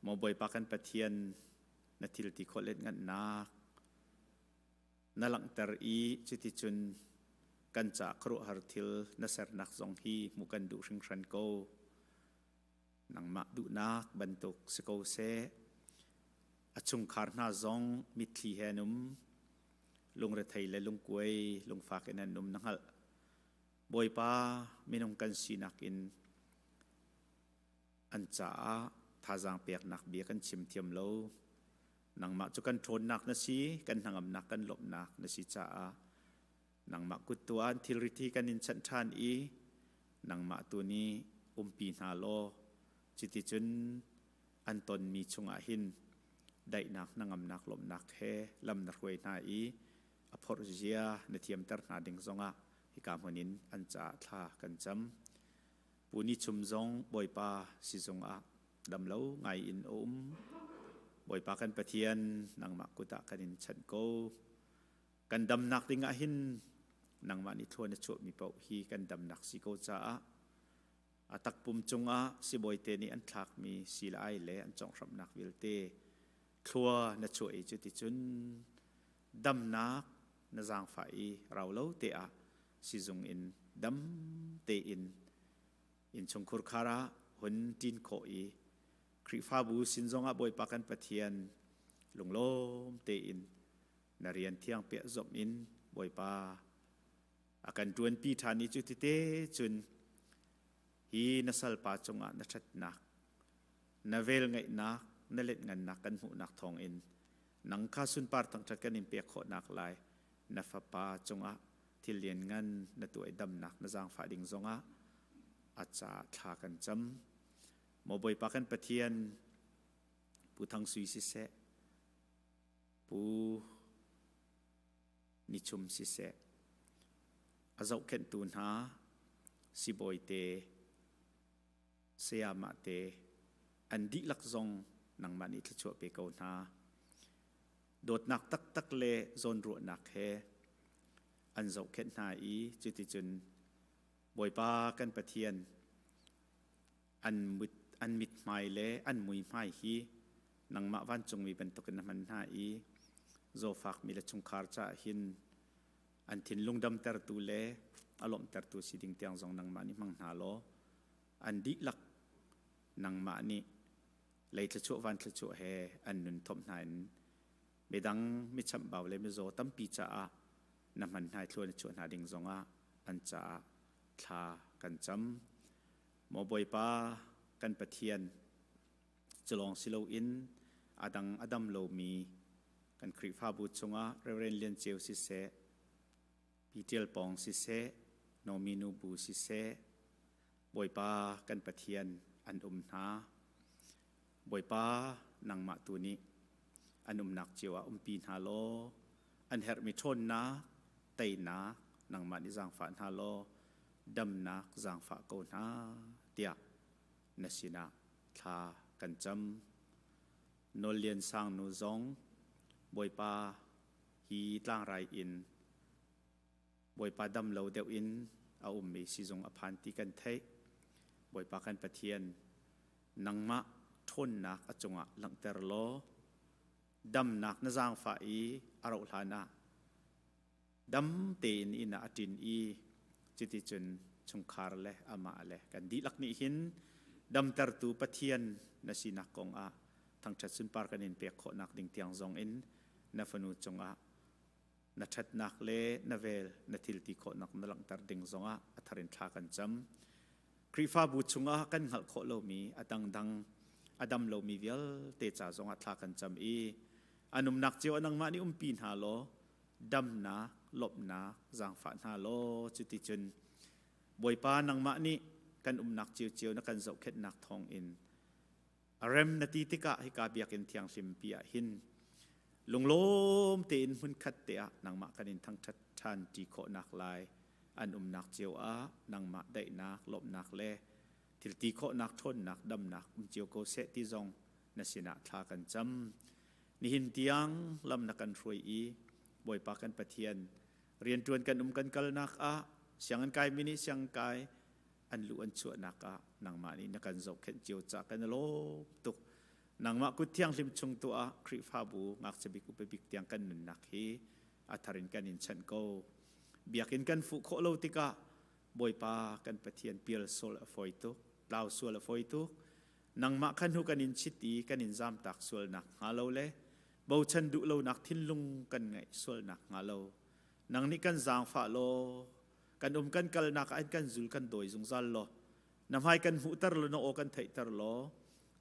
maw Bawipa kan Pathian na thil ti khawh let ngannak na langhter i cuticun kan ca khuaruahhar thil na sernak zong hi hmuh kan duh hringhran ko. Nangmah duhnak bantuk si ko seh. A chungkhar hna zong mitthli he an um. Lungrethei le lungkuai, lungfak in an um na hngalh. Bawipa minung kan sinak in an caah thazaang peknak bia kan chim thiam lo. Nangmah cu kan ṭhawnnak na si, kan hnangamnak kan lawmhnak na si caah nangmah kut tu ah thilrit hi kan in chanh ṭhan i nangmah tu nih umpi hna law cuticun an tonmi chungah hin daihnak hnangamnak lawmhnak he lam na hruai hna i a phorh zia na thiamter hna ding zongah. Hika hmun in an caah thla kan cam. Pu Ni Chum zong Bawipa sizung ah dam lo ngai in a um. Bawipa kan Pathian nangmah kut ah kan in chanh ko. Kan damnak ding ah hin nangmah nih thlua na chuahmi paoh hi kan damnak si ko caah a takpum cungah sibawite nih an thlakmi silai le an conghramnak vialte thlua na chuah i cuticun damnak na zaangfah i rau lo te ah sizung in dam tein innchungkhur khar ah hun ṭin khawh i Khrihfabu sin zongah Bawipa kan Pathian lunglawm tein na rian thiang piah zomh in Bawipa a kan ṭuanpi ṭhan i cu tite cun hi na salpa cungah na ṭhatnak na velngeihnak na letngannak kan hmuhnak thawngin nang kha sunpar thangṭhat kan in pek khawhnak lai na fapa cungah thil lianngan na tuah damnak na zaangfah ding zongah a ca thla kan cam. Maw Bawipa kan Pathian, Pu Thang Sui siseh, Pu Ni Chum siseh, a zohkhenhtu hna sibawi te, sayamah te, an dihlak zong nangmah nih thluachuah pe ko hna. Dawtnak taktak le zawnruahnak he an zohkhenh hna i cuticun Bawipa kan Pathian an mut an mithmai le an muihmai hi nangmah vancungmi bantukin na hman hna i zawfakmi le chungkhar caah hin an thinlung damtertu le a lawmhtertu si ding tiang zong nangmah nih hmang hna law an dihlak nangmah nih lei thluachuah van thluachuah he an nun thawmh hna in midang mi chamhbau le mizaw tampi caah na hman hna thlua na chuah hna ding zongah an caah thla kan cam. Maw Bawipa kan Pathian, culawng si loin adang a dam lomi kan Khrihfabu chungah Reverend Lian Ceu siseh, Pi Ṭial Pawng siseh, Nomi Nu Bu siseh, Bawipa kan Pathian an um hna. Bawipa nangmah tu nih an umnak cio ah umpi hna law an herhmi ṭhawnnak, teinak nangmah nih zaangfah hna law damnak zaangfah ko hna tiah na sinah thla kan cam. Nawl Lian Sang nu zong Bawipa hi tlangrai in Bawipa dam lo deuh in a ummi sizung a phan ti kan theih. Bawipa kan Pathian, nangmah ṭhawnnak a cungah langhter law damnak na zaangfah i a rauh hlan ah dam tein inn ah a ṭin i cuticun chungkhar le amah le kan dihlak nih hin damtertu Pathian na sinak kong ah thangṭhat sunpar kan in pek khawhnak ding tiang zong in na fanu cungah na ṭhatnak le na vel na thil ti khawhnak na langhter ding zongah a thar in thla kan cam. Khrihfabu chungah kan hngalh khawh lomi a dangdang a dam lomi vialte ca zongah thla kan cam i an umnak cio ah nangmah nih umpi hna law damnak lawmhnak zaangfah hna law cuticun Bawipa nangmah nih kan umnak ciocio na kan zohkhenhnak thawngin A rem na ti tikah hika biakinn thianghlim pi ah hin lunglawm tein hmunkhat te ah nangmah kan in thangṭhat ṭhan ṭi khawhnak lai an umnak cio ah nangmah daihnak lawmhnak le thil ti khawhnak ṭhawnnak damnak um cio ko seh ti zong na sinah thla kan cam. Nihin tiang lam na kan hruai i Bawipa kan Pathian rianṭuan kan um kan kalnak ah sianginn kai mi nih sianginn kai an luh an chuahnak ah nangmah nih na kan zohkhenh cio ca kan i lawm tuk. Nangmah kut thianghlim chung tu ah Khrihfabu ngakchia bik upa bik tiang kan nunnak hi a thar in kan in chanh ko. Biakinn kan fuh khawh lo tikah Bawipa kan Pathian pial sual a fawi tuk, tlau sual a fawi tuk. Nangmah khan hu kan in chit i kan in zamtak sualnak hnga lo le bochan duh lonak thinlung kan ngeih sualnak hnga lo. Nang nih kan zaangfah law kan um kan kalnak ah kan zul kan dawi zungzal law na hmai kan hmuhter law na aw kan theihter law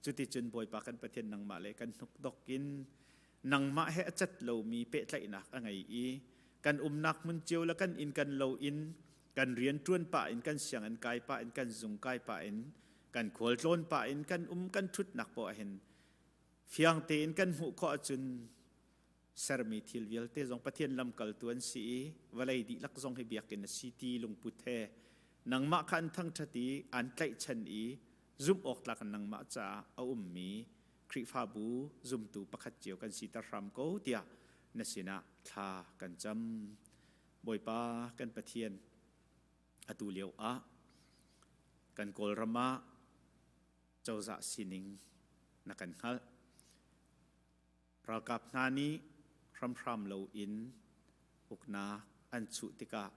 cuticun Bawipa kan Pathian nangmah le kan hnukdok in nangmah he a cat lomi pehtlaihnak a ngei i kan umnak hmun cio le kan inn kan lo in kan rian ṭuan pah in kan sianginn kai pah in kan zung kai pah in kan khual tlawn pah in kan um kan ṭhutnak poah hin fiang tein kan hmuh khawh ahcun. Sermi thil vialte zong Pathian lamkaltu an si i vawlei dihlak zong hi biakinn a si ti lungput he nangmah kha an thangṭhat i an tlaihchan i zumh awk tlak in nangmah caah a ummi Khrihfabu zumtu pakhat cio kan siter hram ko tiah na sinah thla kan cam. Bawipa kan Pathian, atu lio ah kan Kawlram ah cozah sining na kan hngalh. Ralkap hna nih hramhram loin uknak an chuh tikah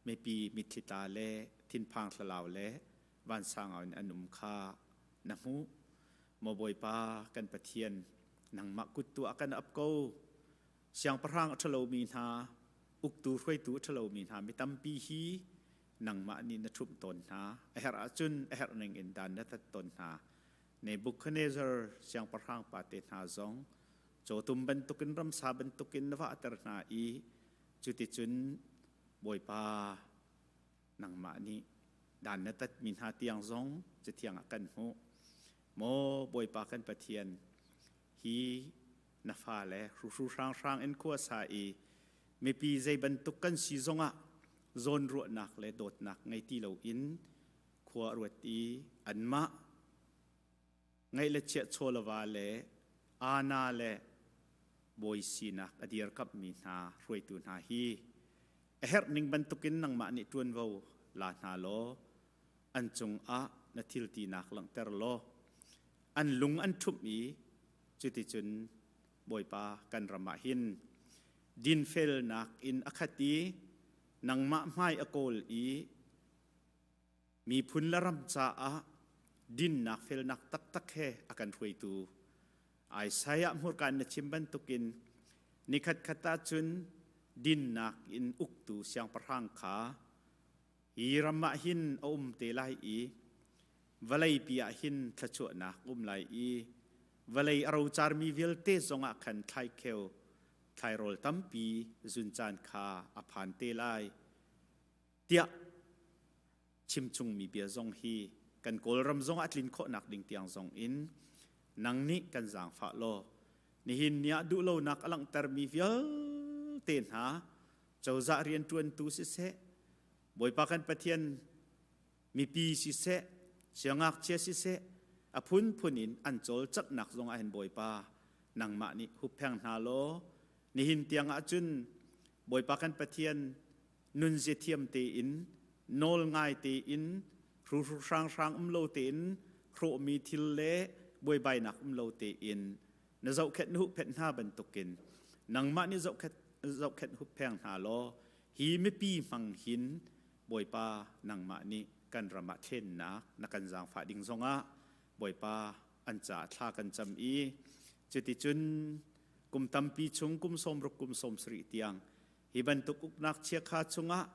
mipi mitthli tla le thinphang thlalau le vansang in an um kha na hmuh. Maw Bawipa kan Pathian, nangmah kut tu ah kan ap ko. Siangpahrang a ṭhalomi hna, uktu hruaitu a ṭhalomi hna mi tampi hi nangmah nih na ṭhumh tawn hna. A herh ahcun a herh ning in dan na tat tawn hna. Nebuchadnezzar siangpahrang pa te hna zong cawtum bantukin ramsa bantukin na vahter hna i cuticun Bawipa nangmah nih dan na tatmi hna tiang zong cathiang ah kan hmuh. Maw Bawipa kan Pathian, hi na fale hruhru hranghrang in khua sa i mipi zei bantuk kan si zongah zawnruahnak le dawtnak ngei ti loin khua a ruat i anmah ngaih le chiah chawlava le ana le bawi sinak a dirkamhmi hna hruaitu hna hi a herh ning bantukin nangmah nih ṭuanvo la hna law an cungah na thil tinak langhter law an lung an ṭhumh i cuticun Bawipa kan ram ah hin dinfelnak in a khat i nangmah hmai a kawl i Miphun le ram caah dinnak felnak taktak he a kan hruaitu Isaiah hmurka in na chim bantukin nikhat khat ahcun dinnak in uktu siangpahrang kha hi ram ah hin a um te lai i vawleipi ah hin thluachuahnak um lai i vawlei a rocarmi vialte zongah khan thlaikheu thlairawl tampi zun caan kha a phan te lai. Tiah chimchungmi bia zong hi kan Kawlram zong a tlin khawhnak ding tiang zong in nang nih kan zaangfah law nihin ni ah duhlonak a langhtermi vialte hna cozah rianṭuantu siseh Bawipa kan Pathian mipi siseh siangngakchia siseh a phunphun in an cawlcanghnak zong ah hin Bawipa nangmah nih huppheng hna law nihin tiang ah cun Bawipa kan Pathian nunzia thiam tein nawl ngai tein hruhru hranghrang um lo tein hrawhmi thil le buaibainak um lo tein na zohkhenh na huhphenh hna bantukin nangmah nih zohkhenh zohkhenh huppheng hna law hi mipi hmang hin Bawipa nangmah nih kan ram ah thlennak na kan zaangfah ding zongah Bawipa an caah thla kan cam i cuticun kum tampi chung kum 60 kum 70 tiang Hi bantuk uknak chiakha chungah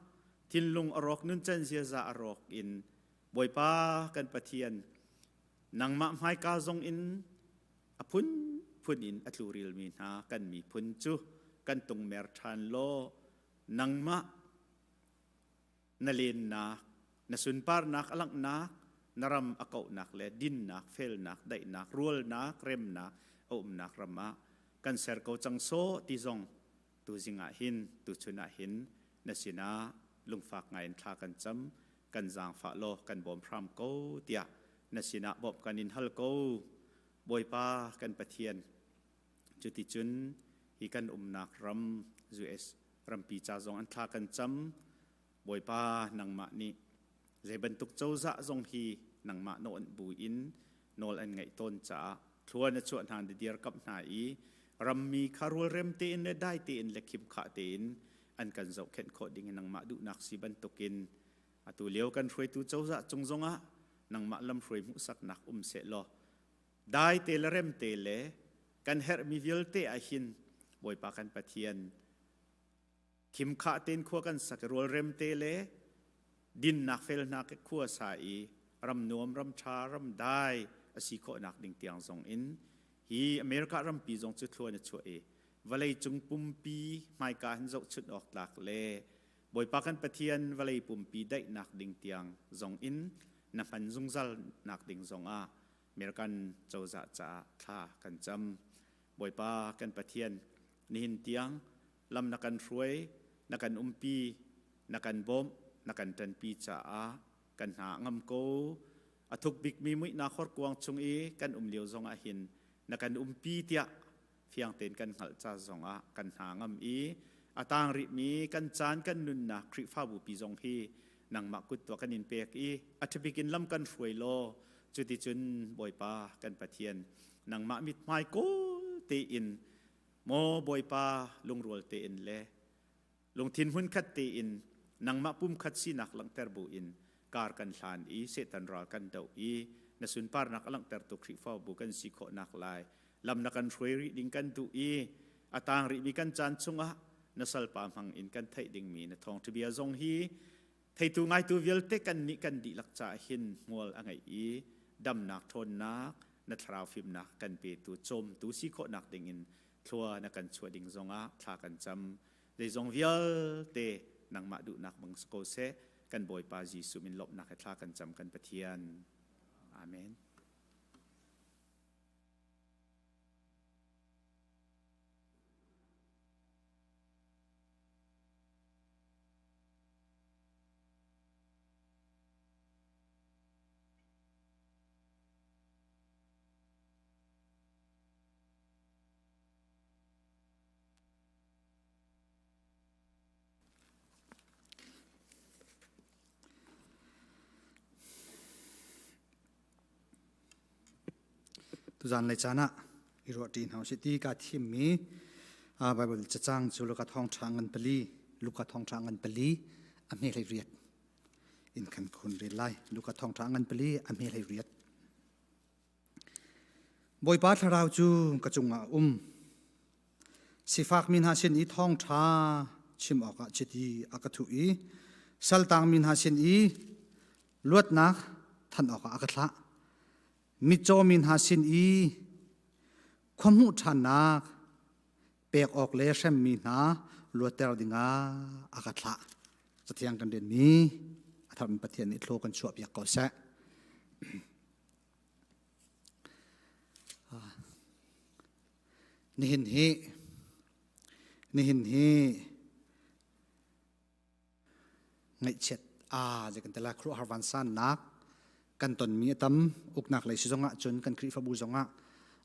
thinlung a rawk nuncan ziaza a rawk in Bawipa kan Pathian nangmah hmaika zong in a phunphun in a tlurilmi hna kan miphun cu kan tungmer ṭhan law nangmah na lennak na sunparnak a langhnak na ram a kauhnak le dinnak felnak daihnak rualnak remnak a umnak ram ah kan ser ko cang sawh ti zong tuzing ah hin tuchun ah hin na sinah lungfak ngai in thla kan cam kan zaangfah law kan bawm hram ko tiah na sinah bawmh kan in hal ko Bawipa kan Pathian cuticun hi kan umnak ram US rampi ca zong an thla kan cam Bawipa nangmah nih zei bantuk cozah zong hi nangmah na onh bu in nawl an ngaih tawn caah thlua na chuah hna na dirkamh hna i rammi kha rualrem tein le dai tein le khimkhah tein an kan zohkhenh khawh ding in nangmah duhnak si bantukin atu lio kan hruaitu cozah cung zongah nangmah lamhruai hmuhsaknak um seh law dai te le rem te le kan herhmi vialte ah hin Bawipa kan Pathian Khimkhah tein khua kan sak i rualrem te le dinnak felnak khua sa i ram nuam ram ṭha ram dai a si khawhnak ding tiang zong in hi America rampi zong cu thluan a chuah i vawlei cung pumpi hmaika hin zohchunh awk tlak le Bawipa kan Pathian vawlei pumpi daihnak ding tiang zong in na hman zungzal nak ding zong ah American cozah caah thla kan cam. Bawipa kan Pathian. Nihin tiang lam na kan hruai, na kan umpi, na kan bawmh, na kan ṭanpi caah kan hna a ngam ko. A thuk bikmi muihnak horkuang chung i kan um lio zongah hin na kan umpi tiah fiang tein kan hngalh ca zongah kan hna ngam i a tang rihmi kan caan kan nunnak Khrihfabu pi zong hi nangmah kut tuah kan in pek i a ṭhabik in lam kan hruai law cuticun Bawipa kan Pathian nangmah mithmai kawl tein maw Bawipa lungrual tein le lungthin hmunkhat tein nangmah pumkhat sinak langhter buin kar kan hlan i Satan ral kan doh i na sunparnak a langhtertu Khrihfabu kan si khawhnak lai lam na kan hruai rih ding kan duh i a tang rihmi kan caan chungah na salpa hmang in kan theih dingmi na thawngṭha zong hi theitu ngaitu vialte kan nih kan dihlak caah hin hmual a ngeih i damnak ṭhawnnak na thlarau fimnak kan petu cawmtu si khawhnak dingin thlua na kan chuah ding zongah thla kan cam zeizong vialte nangmah duhnak bang si ko seh kan Bawipa Jesuh min lawmhnak he thla kan cam kan Pathian amen. Tuzan lei caan ah i ruahṭi hna usih ti kaa thimmi Baibal cacang cu Luka thawngṭha ngan pali Luka thawngṭha ngan pali a hme hlei riat in kan khun rel lai. Luka thawngṭha ngan pali a hme hlei riat. Bawipa thlarau cu ka cungah a um. Sifakmi hna sin i thawngṭha chim awkah chiti a ka thuh i saltangmi hna sin i luatnak thanh awkah a ka thlah. Mitcawmi hna sin i khuahmuh ṭhannak pek awk le hremmi hna luatter dingah a ka thlah. Cathiang kan renmi a tharmi Pathian nih thlaw kan chuahpiak ko seh. Nihin hi nihin hi ngaihchiat a je kan tela khuaruahhar vansannak kan tonmi a tam uknak lei si zongah cun kan Khrihfabu zongah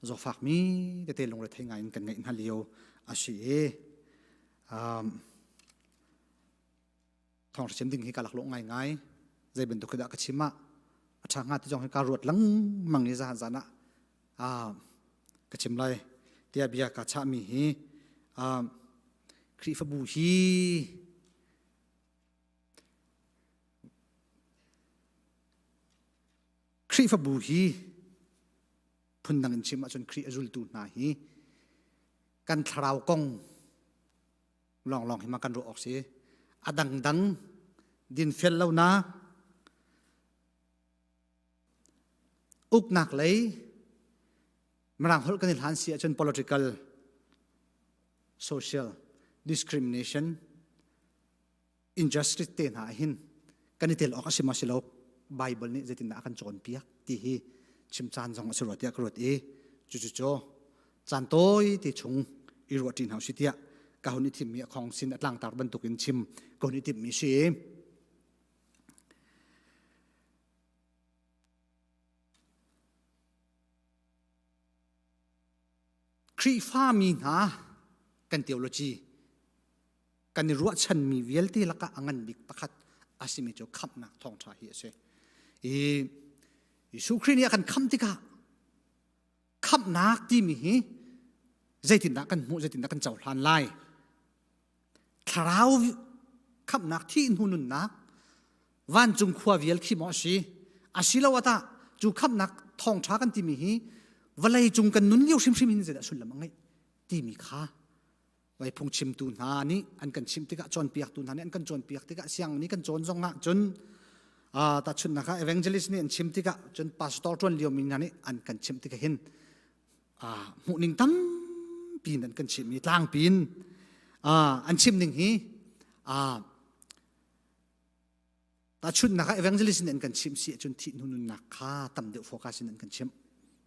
zawfakmi tete lungrethei ngai in kan ngeih hna lio a si i um, thawngṭha chim ding hi ka laklawh ngaingai zei bantuk dah ka chim ah a ṭha hnga ti zong hi ka ruat lengmang i zahan zan ah ka chim lai tiah bia ka chahmi hi Khrihfabu hi Khrihfabu hi phundang in chim ahcun Khrih a zultu hna hi kan thlarau kong lawnglawng hi ma kan ruah awk si a dangdang dinfel lonak uknak lei mirang holh kan i hlan si ahcun political social discrimination injustice te hna hin kan i tel awk a si maw si lo Bible nih zeitindah a kan cawnpiak ti hi chim caan zong a si rua tiah ka ruat i cucu cu caan tawi te chung i ruah ṭi hna usih tiah ka hun i thimmi a khong sin a tlangtar bantukin chim ka hun i timhmi si. Khrihfami hna kan theology kan i ruahchanmi vialte lakah a ngan bik pakhat a simi cu khamhnak thawngṭha hi a si. I Jesuh Khrih nih a kan khamh tikah khamhnak timi hi zeitindah kan hmuh zeitindah kan cohlan lai thlarau khamhnak thih hnu nunnak vancung khua vial khi maw a si asilo ata cu khamhnak thawngṭha kan timi hi vawlei cung kan nun lio hrimhrim hin zeidah sullam a ngeih timi kha vai phungchimtu hna nih an kan chimh tikah cawnpiaktu hna nih an kan cawnpiak tikah siang nih kan cawn zong ah cun tahchunhnak ah evangelist nih an chim tikah cun pastor ṭuan liomi hna nih an kan chimh tikah hin hmuhning tampi in an kan chimh i tlangpi in an chim ning hi tahchunhnak ah evangelist nih an kan chimh si ahcun thih hnu nunnak kha tam deuh focus in an kan chimh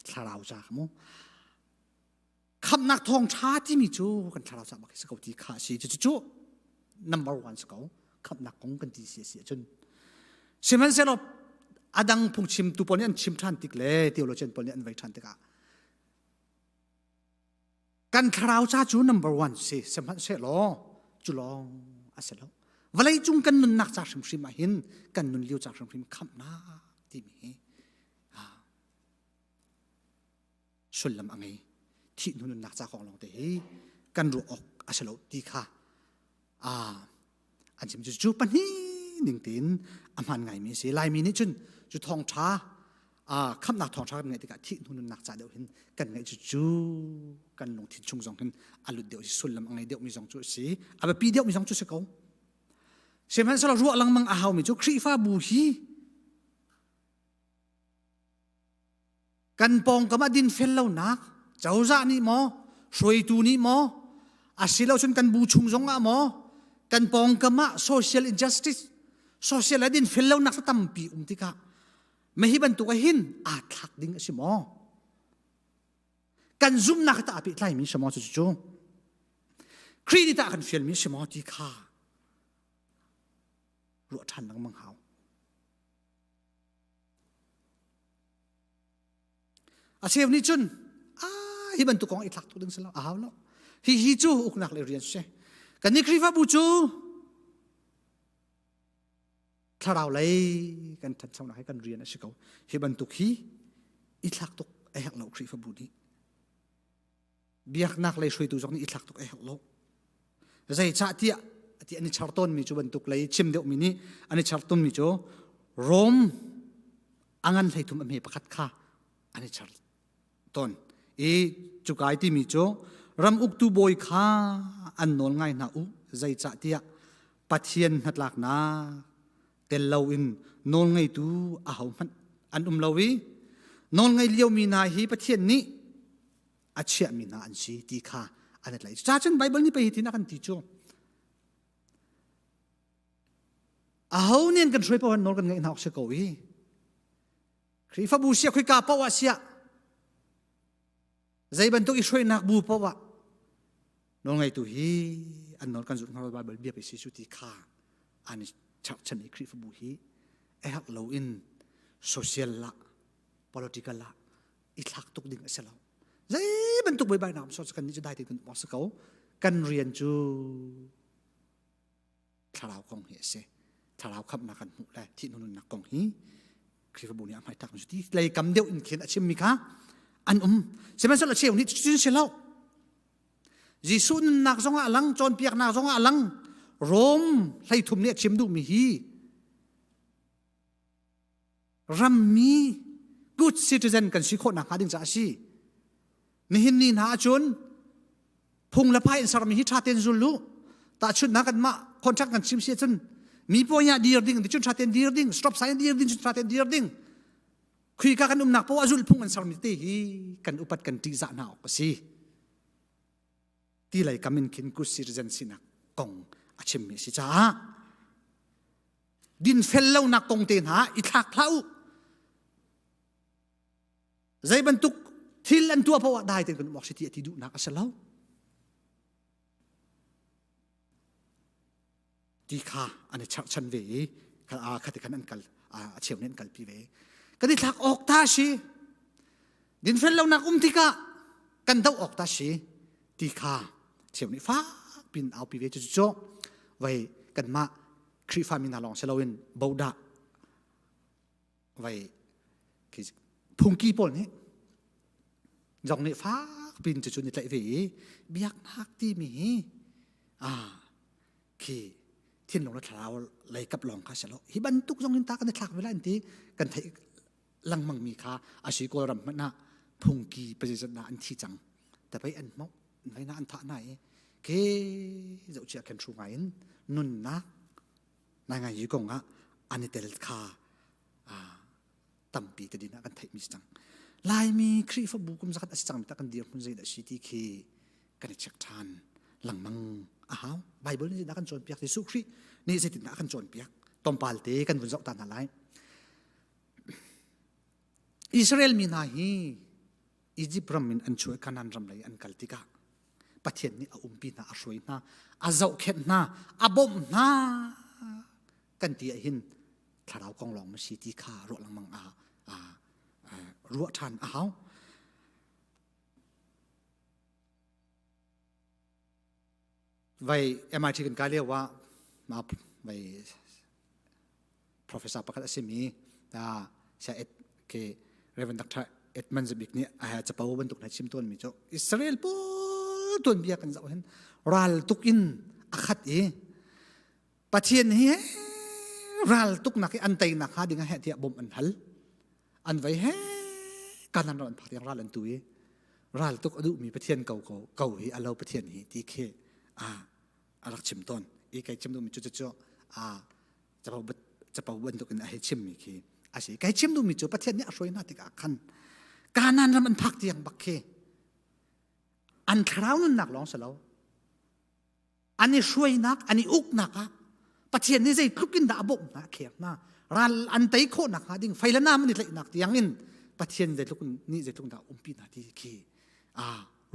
thlarau ca kha mu. Khamhnak thawngṭha timi cu kan thlarau ca bak hi si ko ti kha a si. Cucu number one si ko. Khamhnak kong kan ti si a si ahcun. Sihmanhsehlaw a dang phungchimtu pawl nih an chim ṭhan tik le theologian pawl nih an vei ṭhan tikah kan thlarau ca cu number one si sihmanhsehlaw cu lawng a si lo. Vawlei cung kan nunnak ca hrimhrim ah hin kan nun lio ca hrimhrim khamhnak timi hi sullam a ngei thih hnu nunnak ca kong lawng te hi kan ruah awk a si lo ti kha an chim cu pahnih ning tein a hmaan ngaimi a si laimi nih cun cu thawngṭha khamhnak thawngṭha kan ngaih tikah thih hnu nunnak ca deuh hin kan ngaih cu cu kan lungthin chung zong hin a lut deuh sullam a ngei deuhmi zong cu a si a biapi deuhmi zong cu si ko sihmanhsehlaw ruah lengmang a haumi cu Khrihfabu hi Kan pawngkam ah dinfel lonak cozah nih maw, hruaitu nih maw, asilocun kan bu chung zong ah maw, kan pawngkam ah social injustice, social a dinfel lonak tampi um tikah mahi bantuk ah hin aa thlak ding a si maw? Kan zumhnak ta aa pehtlaimi si maw cucu? Khrih nih tah kan fialmi si maw ti kha ruah ṭhan lengmang hau. A cheu nih cun hi bantuk kong i thlak tuk ding si lo a hau lo. Hi hi cu uknak le rian si. Kan nih Khrihfabu cu thlarau lei kan ṭhanchonak hi kan rian a si ko. Hi bantuk hi i thlak tuk a herh lo Khrihfabu nih. Biaknak lei hruaitu zong nih i thlak tuk a herh lo. Zeicahtiah ti an i char tawnmi cu bantuk lei chim deuhmi nih an i char tawnmi cu Rom a ngan 13 a hme pakhat kha an i char tawn. I cukai timi cu ram uktu bawi kha an nawl ngai hna u zeicahtiah Pathian hnatlaknak tel loin nawlngeitu ahohmanh an um lo i nawlngei liomi hna hi Pathian nih a chiahmi hna an si ti kha an i tlaih. Cucaah Baibal nih pei hitin a kan ti cu. Aho nih an kan hruai paoh nawl kan ngaih hna awk si ko i Khrihfabu sia khika paoh ah siah zei bantuk i hruainak bu paoh ah nawlngeitu hi an nawl kan zulh hnga Baibal bia pei si cu ti kha an i cherhchan i Khrihfabu hi a herh loin social lah political ah i thlak tuk ding a si lo. Zei bantuk buaibainak um sawt kan nih cu dai tein kan um si ko. Kan rian cu thlarau kong hi a si. Thlarau khamhnak kan hmuh le thih nunnak kong hi Khrihfabu nih a hmaitak mi ti lei kam deuh in khin a chimmi kha an um. Sihmanhsehlaw cheu nih cun si lo. Jesuh nunnak zongah a lang, cawnpiaknak zongah a lang. Rom 13 nih a chim duhmi hi rammi good citizen kan si khawh nakhnga ding caah a si. Nihin ni hna ahcun phung le phai in sermi hi ṭha tein zul u. Tahchunhnak kanmah contract kan chim si ahcun mi pawi ah dir ding ti cun ṭha tein dir ding, stop sign dir ding cun ṭha tein dir ding. Khuika kan umnak poah zulh phung an sermi te hi kan upat kan ṭihzah hna awk a si. Ti lei kam in khin good citizen sinak kong a chimmi a si caah dinfel lonak kong te hna i thlak hlah u. Zei bantuk thil an tuah paoh ah dai tein kan um awk si ti a ti duhnak a si lo. Ti kha an i cherhchan ve i khati khan an kal a cheu nih an kalpi ve. Kan i thlak awk ta si. Dinfel lonak um tikah kan doh awk ta si ti kha cheu nih fak pin aupi ve cu cu vai kanmah Khrihfa mi hna lawng si loin bodah vai phungki pawl nih zong nih fak pin cu ni tlaih ve i biaknak timi hi ah khi thinlung le thlarau lei kap lawng kha si lo hi bantuk zong in ta kan i thlak ve lai ti kan theih lengmang mi kha a si kawlram hmanh ah phungki pazizat na an thi cang tapai an hmoh vai na an thah na i ke zohchia khen hru ngai in nunnak nai ngai yi kong ah an i tel kha tampi te din ah kan theih mi si cang laimi khrihfabu kum zakhat a si cang mi ta kan dirhmun zei dah si ti khi kan i check ṭhan lengmang a hau bible nih zeidah kan cawnpiak Jesuh Khrih nih zeitindah a kan cawnpiak tlawmpal te kan vun zoh ta hna lai Israel mi hna hi. Egypt ram in an chuah Canaan ram lei an kal tikah Pathian nih a umpi hna, a hruai hna, a zohkhenh hna, a bawmh hna kan ti ah hin thlarau kong lawng ma si ti kha ruah lengmang a ruah ṭhan a hau. Vai MIT kan kai lio ah ma vai professor pakhat a simi ta sia et ke Reverend Dr. Edmund Zabik nih a capo bantuk na chim tawn mi cu Israel pawl tuan bia kan zoh hin ral tuk in a khat i Pathian hi ral tuk nak i an teinak hnga ding ah heh tiah bawmh an hal an vei he kanan ram an phak tiang ral an tu i ral tuk a duhmi Pathian ko ko ko hi alo Pathian hi ti khi a a rak chim tawn i kai chim duhmi cu cu a capo capo bantuk in a hei chimmi khi a si kai chim duhmi cu Pathian nih a hruai hna tikah khan Kanan ram an phak tiang bak khi an thlarau nunnak lawng si lo an i hruainak an i uknak ah Pathian nih zeitluk in dah a bawmh hna a khek hna ral an tei khawh nakhnga ding fei le nam an i tlaihnak tiang in Pathian zeitluk nih zeitluk dah umpi hna ti khi a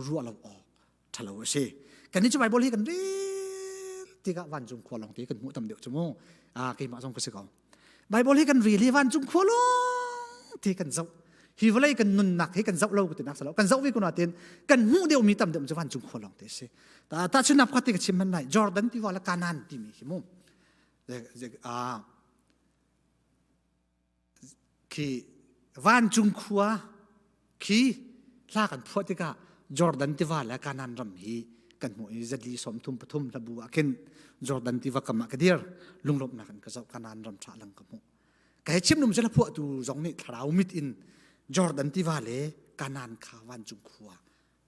ruah lo awk ṭhalo a si kan nih cu Bible hi kan rel tikah vancung khua lawng te kan hmuh tam deuh cu mu a keimah zong ka si ko Bible hi kan rel hi vancung khua lawng te kan zoh hi vawlei kan nunnak hi kan zoh lo ti nak salo kan zoh ve ko natin kan hmuh deuh mi tam deuh cu vancung khua lawng te si ta ta chun nap khati ka chim man lai Jordan tiva le Canaan timi hi mu a khi vancung khua khi hla kan phuah tikah Jordan tiva le Canaan ram hi kan hmuh i zali som thum pathum hlabu ah khin Jordan tiva kam ah ka dir lunglawmhnak in ka zoh Canaan ram ṭha lang ka hmuh ka hei chim num cu phuah tu zong nih thlarau mit in Jordan tiva le Canaan kha vancung khua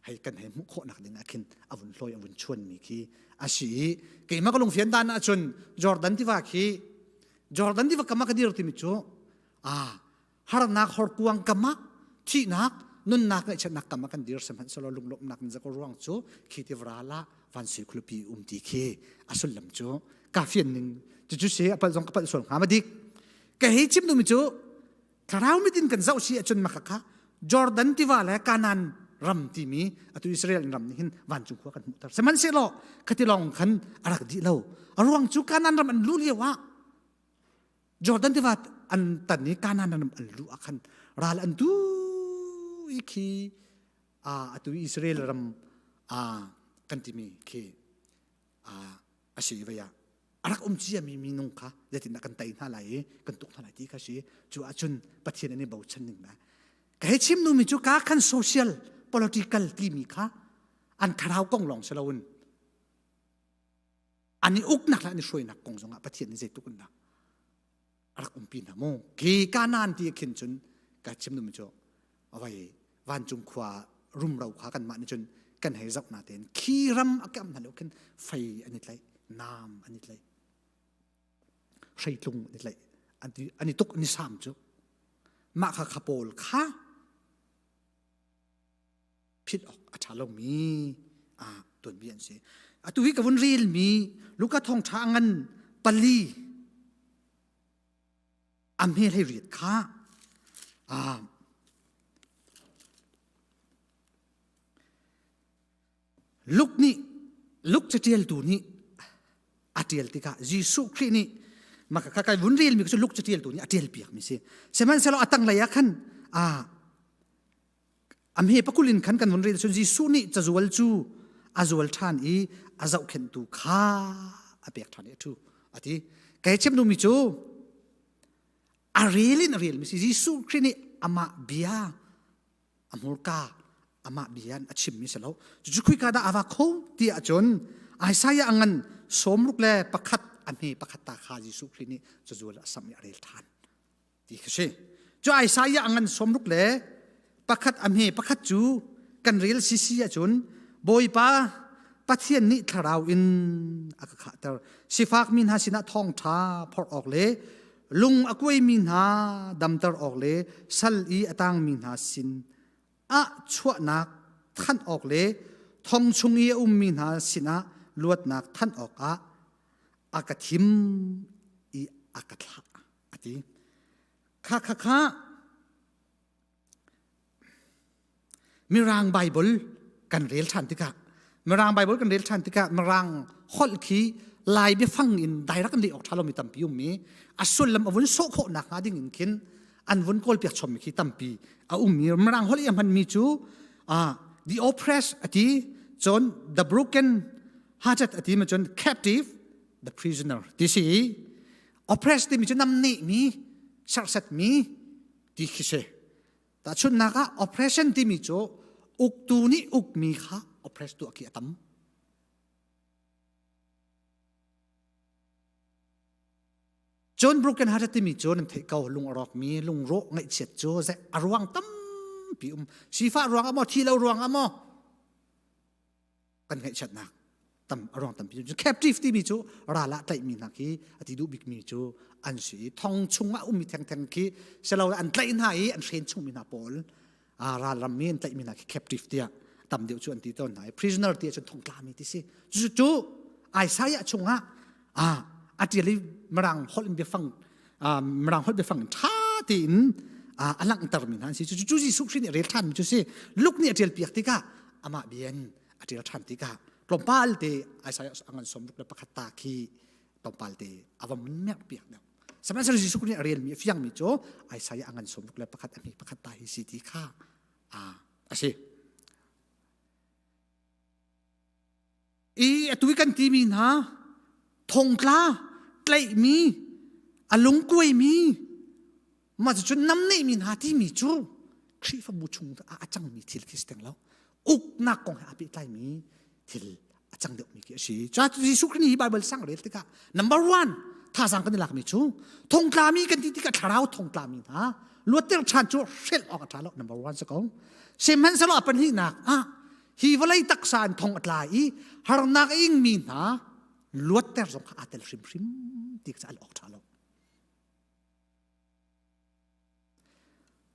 hei kan hei hmuh khawhnak ding ah khin a vun hlawi a vun chuan mi khi a si i keimah ka lungfian dan ahcun Jordan tiva khi Jordan tiva kam ah ka dir timi cu a harnak horkuang kam ah thihnak nunnak ngaihchiatnak kam ah kan dir sihmanhsehlaw lunglawmhnak in zako ruang cu khi tivra la van sui khulupi um ti khi a sullam cu ka fian ning cucu si a palh zong ka palh sual hnga ma dik ka hei chim dumi cu thlarau mit in kan zoh si ahcun maka kha Jordan tiva le Canaan ram timi atu Israel ram nih hin vancung khua kan hmuhter sihmanhsehlaw khati lawng khan a rak dih lo a ruang cu Canaan ram an luh lio ah Jordan tiva an tan i Canaan ram an luh ah khan ral an tu i khi a atu Israel ram a kan timi khi a a si vei ah a rak um ciami minung kha zeitindah kan tei hna lai i kan tuk hna lai ti kha si cu ahcun Pathian an i bochan ning na ka hei chim numi cu ka khan social political timi kha an thlarau kong lawng si loin an i uknak le an i hruainak kong zongah Pathian nih zeitluk in dah a rak umpi hna mu khi Kanaan ti khin cun ka chim numi cu vai vancung khua rumro kha kanmah nih cun kan hei zoh na tein khi ram a kam hna lo khin fei an i tlaih nam an i tlaih hreitlung an i tlaih an i tuk an i sam cu mah kha kha pawl kha philh awk a ṭha lomi a tuanbia an si atu hi ka vun relmi Luka thawngṭha ngan pali a hme hlei riat kha Luke nih Luke caṭialtu nih a ṭial tikah Jesuh Khrih nih maka ka kai vun relmi cu Luke caṭialtu nih a ṭial piakmi si sihmanhsehlaw a tanglei ah khan a a hme pakul in khan kan vun rel cun Jesuh nih cazual cu a zual ṭhan i a zohkhenhtu kha a pek ṭhan i a ṭhu a ti kai chim duhmi cu a rel in a relmi si Jesuh Khrih nih amah bia a hmurka amah bia in a chimmi si lo cucu khuika dah a va kho ti ahcun Isaiah a ngan sawmruk le pakhat a hme pakhat ta kha Jesuh Khrih nih cazual a samh i a rel ṭhan ti khi si cu Isaiah a ngan sawmruk le pakhat a hme pakhat cu kan rel sisi ahcun Bawipa Pathian nih thlarau in a ka khahter sifak mi hna sinah thawngṭha phorh awk le lung a kuaimi hna damter awk le sal i a tangmi hna sin ah chuahnak thanh awk le thong chung i a ummi hna sinah luatnak thanh awkah a ka thim i a ka thlah a ti kha kha kha. Mirang Bible kan rel ṭhan tikah Mirang Bible kan rel ṭhan tikah Mirang holh khi Lai biafang in direct an leh awk ṭha lomi tampi um i a sullam a vun sawh khawh nak hnga ding in khin an vun kawl piak chommi khi tampi a um i Mirang holh i a hmanmi cu uh, the oppressed a ti cun the broken hearted a ti ma cun captive the prisoner ti si oppressed timi cu namneh mi serhsat mi ti khi si Tahchunhnak ah oppression timi cu uktu nih ukmi kha oppress tuah khi a tam. John Broken Hearted timi cu nan theih ko lung a rawkmi lungrawh ngaihchiat cu a ruang tampi um sifah ruang ah maw thi lo ruang ah maw kan ngaihchiatnak tam a ruang tampi cu captive timi cu ral ah tlaihmi hna khi a ti duh bikmi cu an si i thong chungah ummi thengtheng khi silo an tlaih hna i an hren chungmi hna pawl ral rammi an tlaihmi hna khi captive tiah tam deuh cu an ti tawn hna i prisoner ti ahcun thongtlami ti si cu cu Isaiah chungah a tial i mirang holh in biafang mirang holh biafang in ṭha tein a langhtermi hna an si cu cu Jesuh Khrih nih rel ṭhanmi cu si Luke nih a ṭial piak tikah amah bian a ṭial ṭhan tikah tlawmpal te Isaiah a ngan 61 ta khi tlawmpal te a va merh piak deuh sihmanhsehlaw Jesuh Khrih nih a relmi a fiangmi cu Isaiah a ngan 61 a hmi pakhat ta hi si ti kha a si I atu i kan timi hna thongtla tlaihmi a lungkuaimi mah cucu namnehmi hna timi cu Khrihfabu chung ah a cangmi thil khi si teng lo uknak kong he aa pehtlaimi thil a cang deuhmi khi a si. Ca Jesuh Khrih nih hi Bible sang rel tikah number one thazaang kan i lakmi cu thongtlami kan ti tikah thlarau thongtlami hna luatter ṭhan cu hrelh awk a ṭha lo number one si ko. Sihmanhsehlaw a pahnihnak ah hi vawlei taksa in thong a tla i harnak a ingmi hna luatter zong kha aa tel hrimhrim ti kha al awk ṭha lo.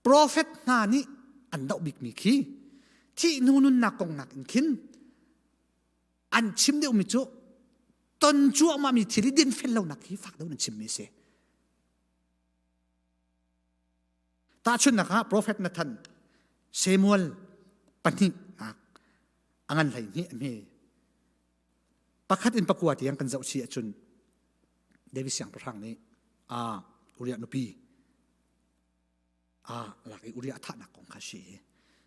Profet hna nih an doh bikmi khi thih hnu nunnak kong nak in khin an chim deuhmi cu ton cuahmahmi thil i dinfel lonak hi fak deuh in an chimmi a si. Tahchunhnak ah Profet Nathan Samuel pahnih nak a ngan 12 a hme pakhat in pakua tiang kan zoh si ahcun David siangpahrang nih a Uriah nupi a lak i Uriah a thahnak kong kha si.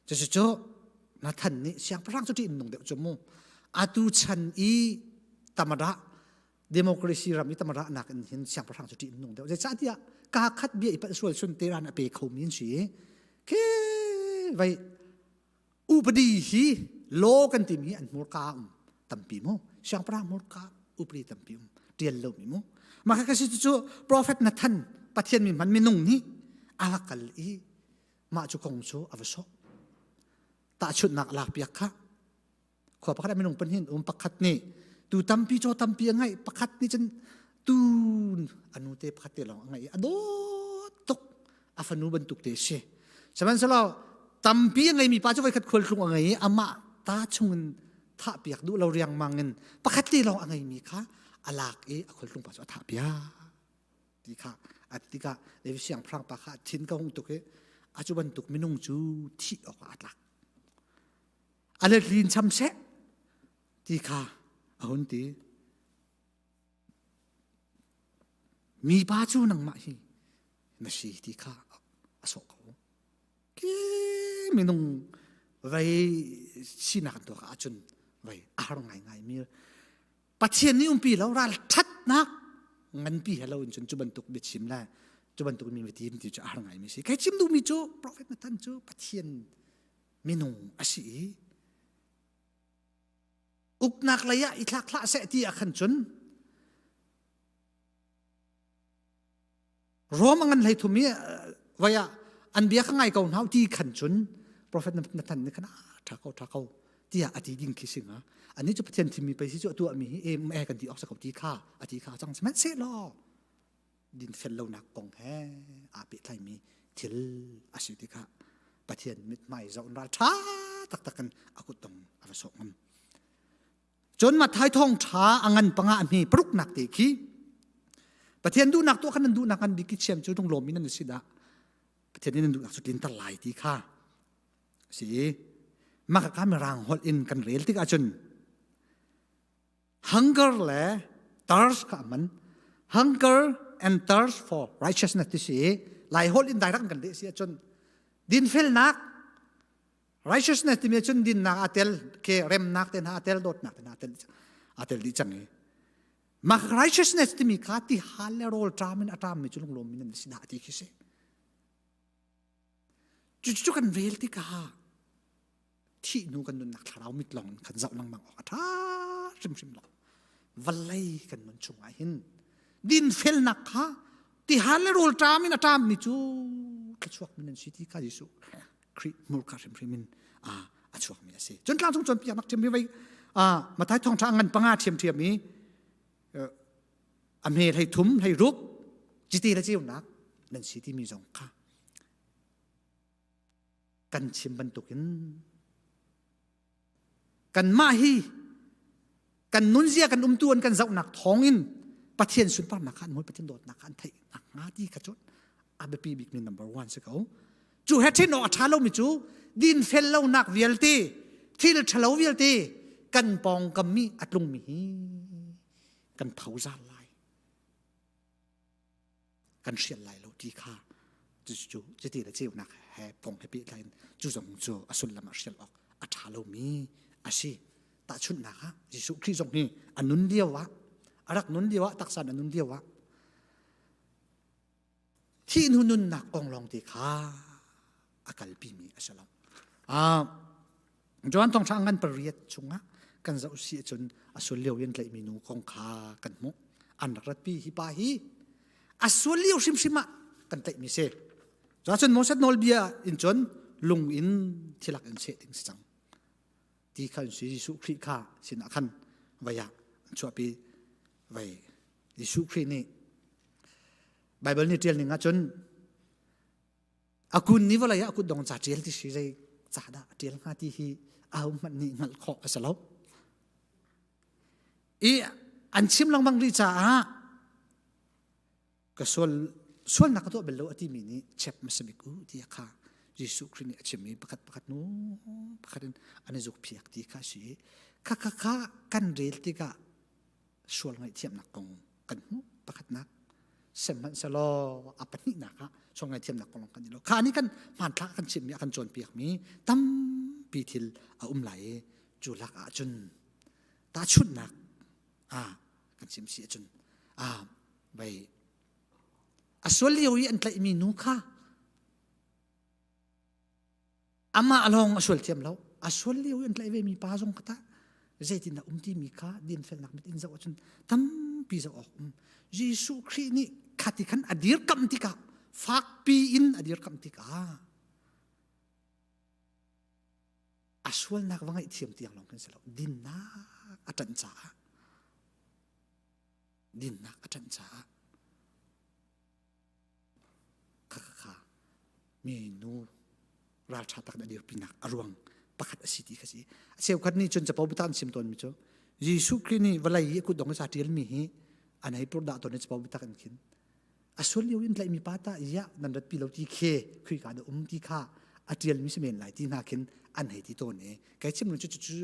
Cucu Nathan nih siangpahrang cu ṭih nung deuh cu mu atu chan i tamada democracy ram i tamara nak in hin siangpahrang cu ṭih nung deuh zeicahtiah kaa khat bia i palh sual sun teran a pe kho mi an si khi vai upadi hi law kan timi an hmurka um tampi mu siangpahrang hmurka upadi tampi um ṭial lo mi mu mah ka si cu prophet Nathan Pathian mi hman minung nih a va kal i mah cu kong cu a va sawh tahchunhnak lak piak kha Khua pakhat ah minung pahnih an um. Pakhat nih tu tampi caw tampi a ngeih. Pakhat nih cun tu a nu te pakhat te lawng a ngeih i a dawt tuk. A fanu bantuk te a si. Sihmanhsehlaw tampi a ngeimi pa cu voikhat khualtlung a ngei i amah ta chungin thahpiak duh lo riangmang in pakhat te lawng a ngeimi kha a lak i a khualtlung pa cu a thahpiak ti kha a ti tikah David siangpahrang pa kha a thin ka hung tuk i a cu bantuk minung cu thih awkah a tlak. A letlin cham seh ti kha a hun ti. Mipa cu nangmah hi na si ti kha a sawh ko. Ki minung vei sinak an tuah ahcun vei a har ngaingai mi Pathian nih umpi lo ral ṭhatnak nganpi he lo in cun cu bantuk biachim le cu bantuk mi tim ti cu a har ngaimi si. Kai chim duhmi cu Prophet Nathan cu Pathian minung a si i uknak lei ah i thlak hlah seh ti ah khan cun Rom a ngan hlei thum i vai ah an bia kha ngai ko hna ti khan cun profet Nathan nih khan ṭha ko ṭha ko tiah a ti ding khi si hnga ani cu Pathian thimmi pei si cu a tuahmi hi em e kan ti awk sa ko ti kha a ti kha cang sihmanhsehlaw dinfel lonak kong he aa pehtlaimi thil a si tikah Pathian mithmai zoh ral ṭha taktak in a kutdong a va sawh ngam. Cun Matthai thawng ṭha a ngan panga a hme paruknak te khi Pathian duhnak tuah khan nan duhnak ngan bik ki chiam cu lunglawm in nan si dah Pathian nih nan duhnak cu tlinter lai ti kha a si. Mah ka mirang holh in kan rel tik ahcun hunger le thirst kha man hunger and thirst for righteousness ti si lai holh in direct kan leh si ahcun dinfelnak righteousness timi cun dinnak a tel ke remnak te hna a tel dawtnak te hna a tel a tel dih cang i mah righteousness timi kha ti hal le rawl ṭam in a ṭam mi cu lunglawm min an si dah ti khi si Cucu kan rel tikah thih hnu kan nunnak thlarau mit lawng in kan zoh lengmang awk a ṭha hrimhrim lo. Vawlei kan nun chungah hin dinfelnak kha tihal le rawl ṭam in a ṭammi cu thluachuak min an si ti kha Jesuh Khrih hmurka hrimhrim in a chuakmi a si. Cun tlangcung cawnpiaknak ṭhiam hi vei Matthai thawngṭha ngan panga ṭhiamṭhiam i a hme hlei thum hlei ruk cite le ceunak nan si timi zong kha kan chim bantukin kanmah hi kan nunzia kan umtu an kan zohnak thawngin Pathian sunparnak kha an hmuh Pathian dawtnak kha an theih nak hnga ti kha cu a biapi bikmi number one si ko cu he ṭhen awk a ṭha lomi cu dinfel lonak vialte thil ṭhalo vialte kan pawngkam mi a tlungmi hi kan phozar lai kan hrial lai lo ti kha cucu cuti le ceunak he kong he pehtlai in cu zong cu a sullam ah hrial awk a ṭha lomi a si tahchunhnak ah Jesuh Khrih zong hi a nun lio ah a rak nun lio ah taksa a nun lio ah thih hnu nunnak kong lawng te kha a kalpimi a si lo. Johan thawngṭha ngan pariat chungah kan zoh si ahcun a sul lio in tlaihmi nu kong kha kan hmuh. An rak ratpi hi pa hi a sual lio hrimhrim ah kan tlaihmi si. Cun Moses nawlbia in cun lung in thilak in seh ding si cang. Ti kha si Jesuh Khrih kha sinah khan vai ah an chuahpi vai Jesuh Khrih nih Baibal nih ṭial ning ahcun a kun ni vawlei ah a kutdong ca ṭial ti si zei ca dah a ṭial hnga ti hi ahohmanh nih hngalh khawh a si lo. I an chim lengmang rih caah ka sual sualnak ka tuah bal lo a timi nih chep hmasa bik u ti kha Jesuh Khrih nih a chim i pakhat pakhat nu pakhat in an i zukphiak ti kha a si i kha kha kha kan rel tikah sual ngaihthiamnak kong kan hmuh pakhatnak sihmanhsehlaw a pahnihnak ah sual ngaihthiamnak kong kan i lo kha nih kan hmanthlak kan chimmi a kan cawnpiakmi tampi thil a um lai i cu lak ah cun tahchunhnak ah kan chim si ahcun ah vei a sual lio i an tlaihmi nu kha Amah lawng a sual thiam lo. A sual lio in tlaih ve mi pa zong kha tah zeitin dah um timi kha dinfelnak mit in zoh ahcun tampi zoh awk um. Jesuh Khrih nih khati khan a dirkamh tikah fakpi in a dirkamh tikah a sualnak va ngaihthiam tiang lawng khin si lo dinnak a ṭanh caah dinnak a ṭanh caah Khakha mi nu ralṭha tak na dirpinak a ruang pakhat a si ti kha si. A cheukhat nih cun capo biatak an chim tawnmi cu Jesuh Khrih nih vawlei i a kutdong i ca ṭialmi hi an hei purh dah tawn i capo biatak in khin a sual lio in tlaihmi pa tah iah nan ratpi lo ti khe Khrihka dah um ti kha a ṭialmi si men lai ti hna khin an hei ti tawn i kai chim cu cu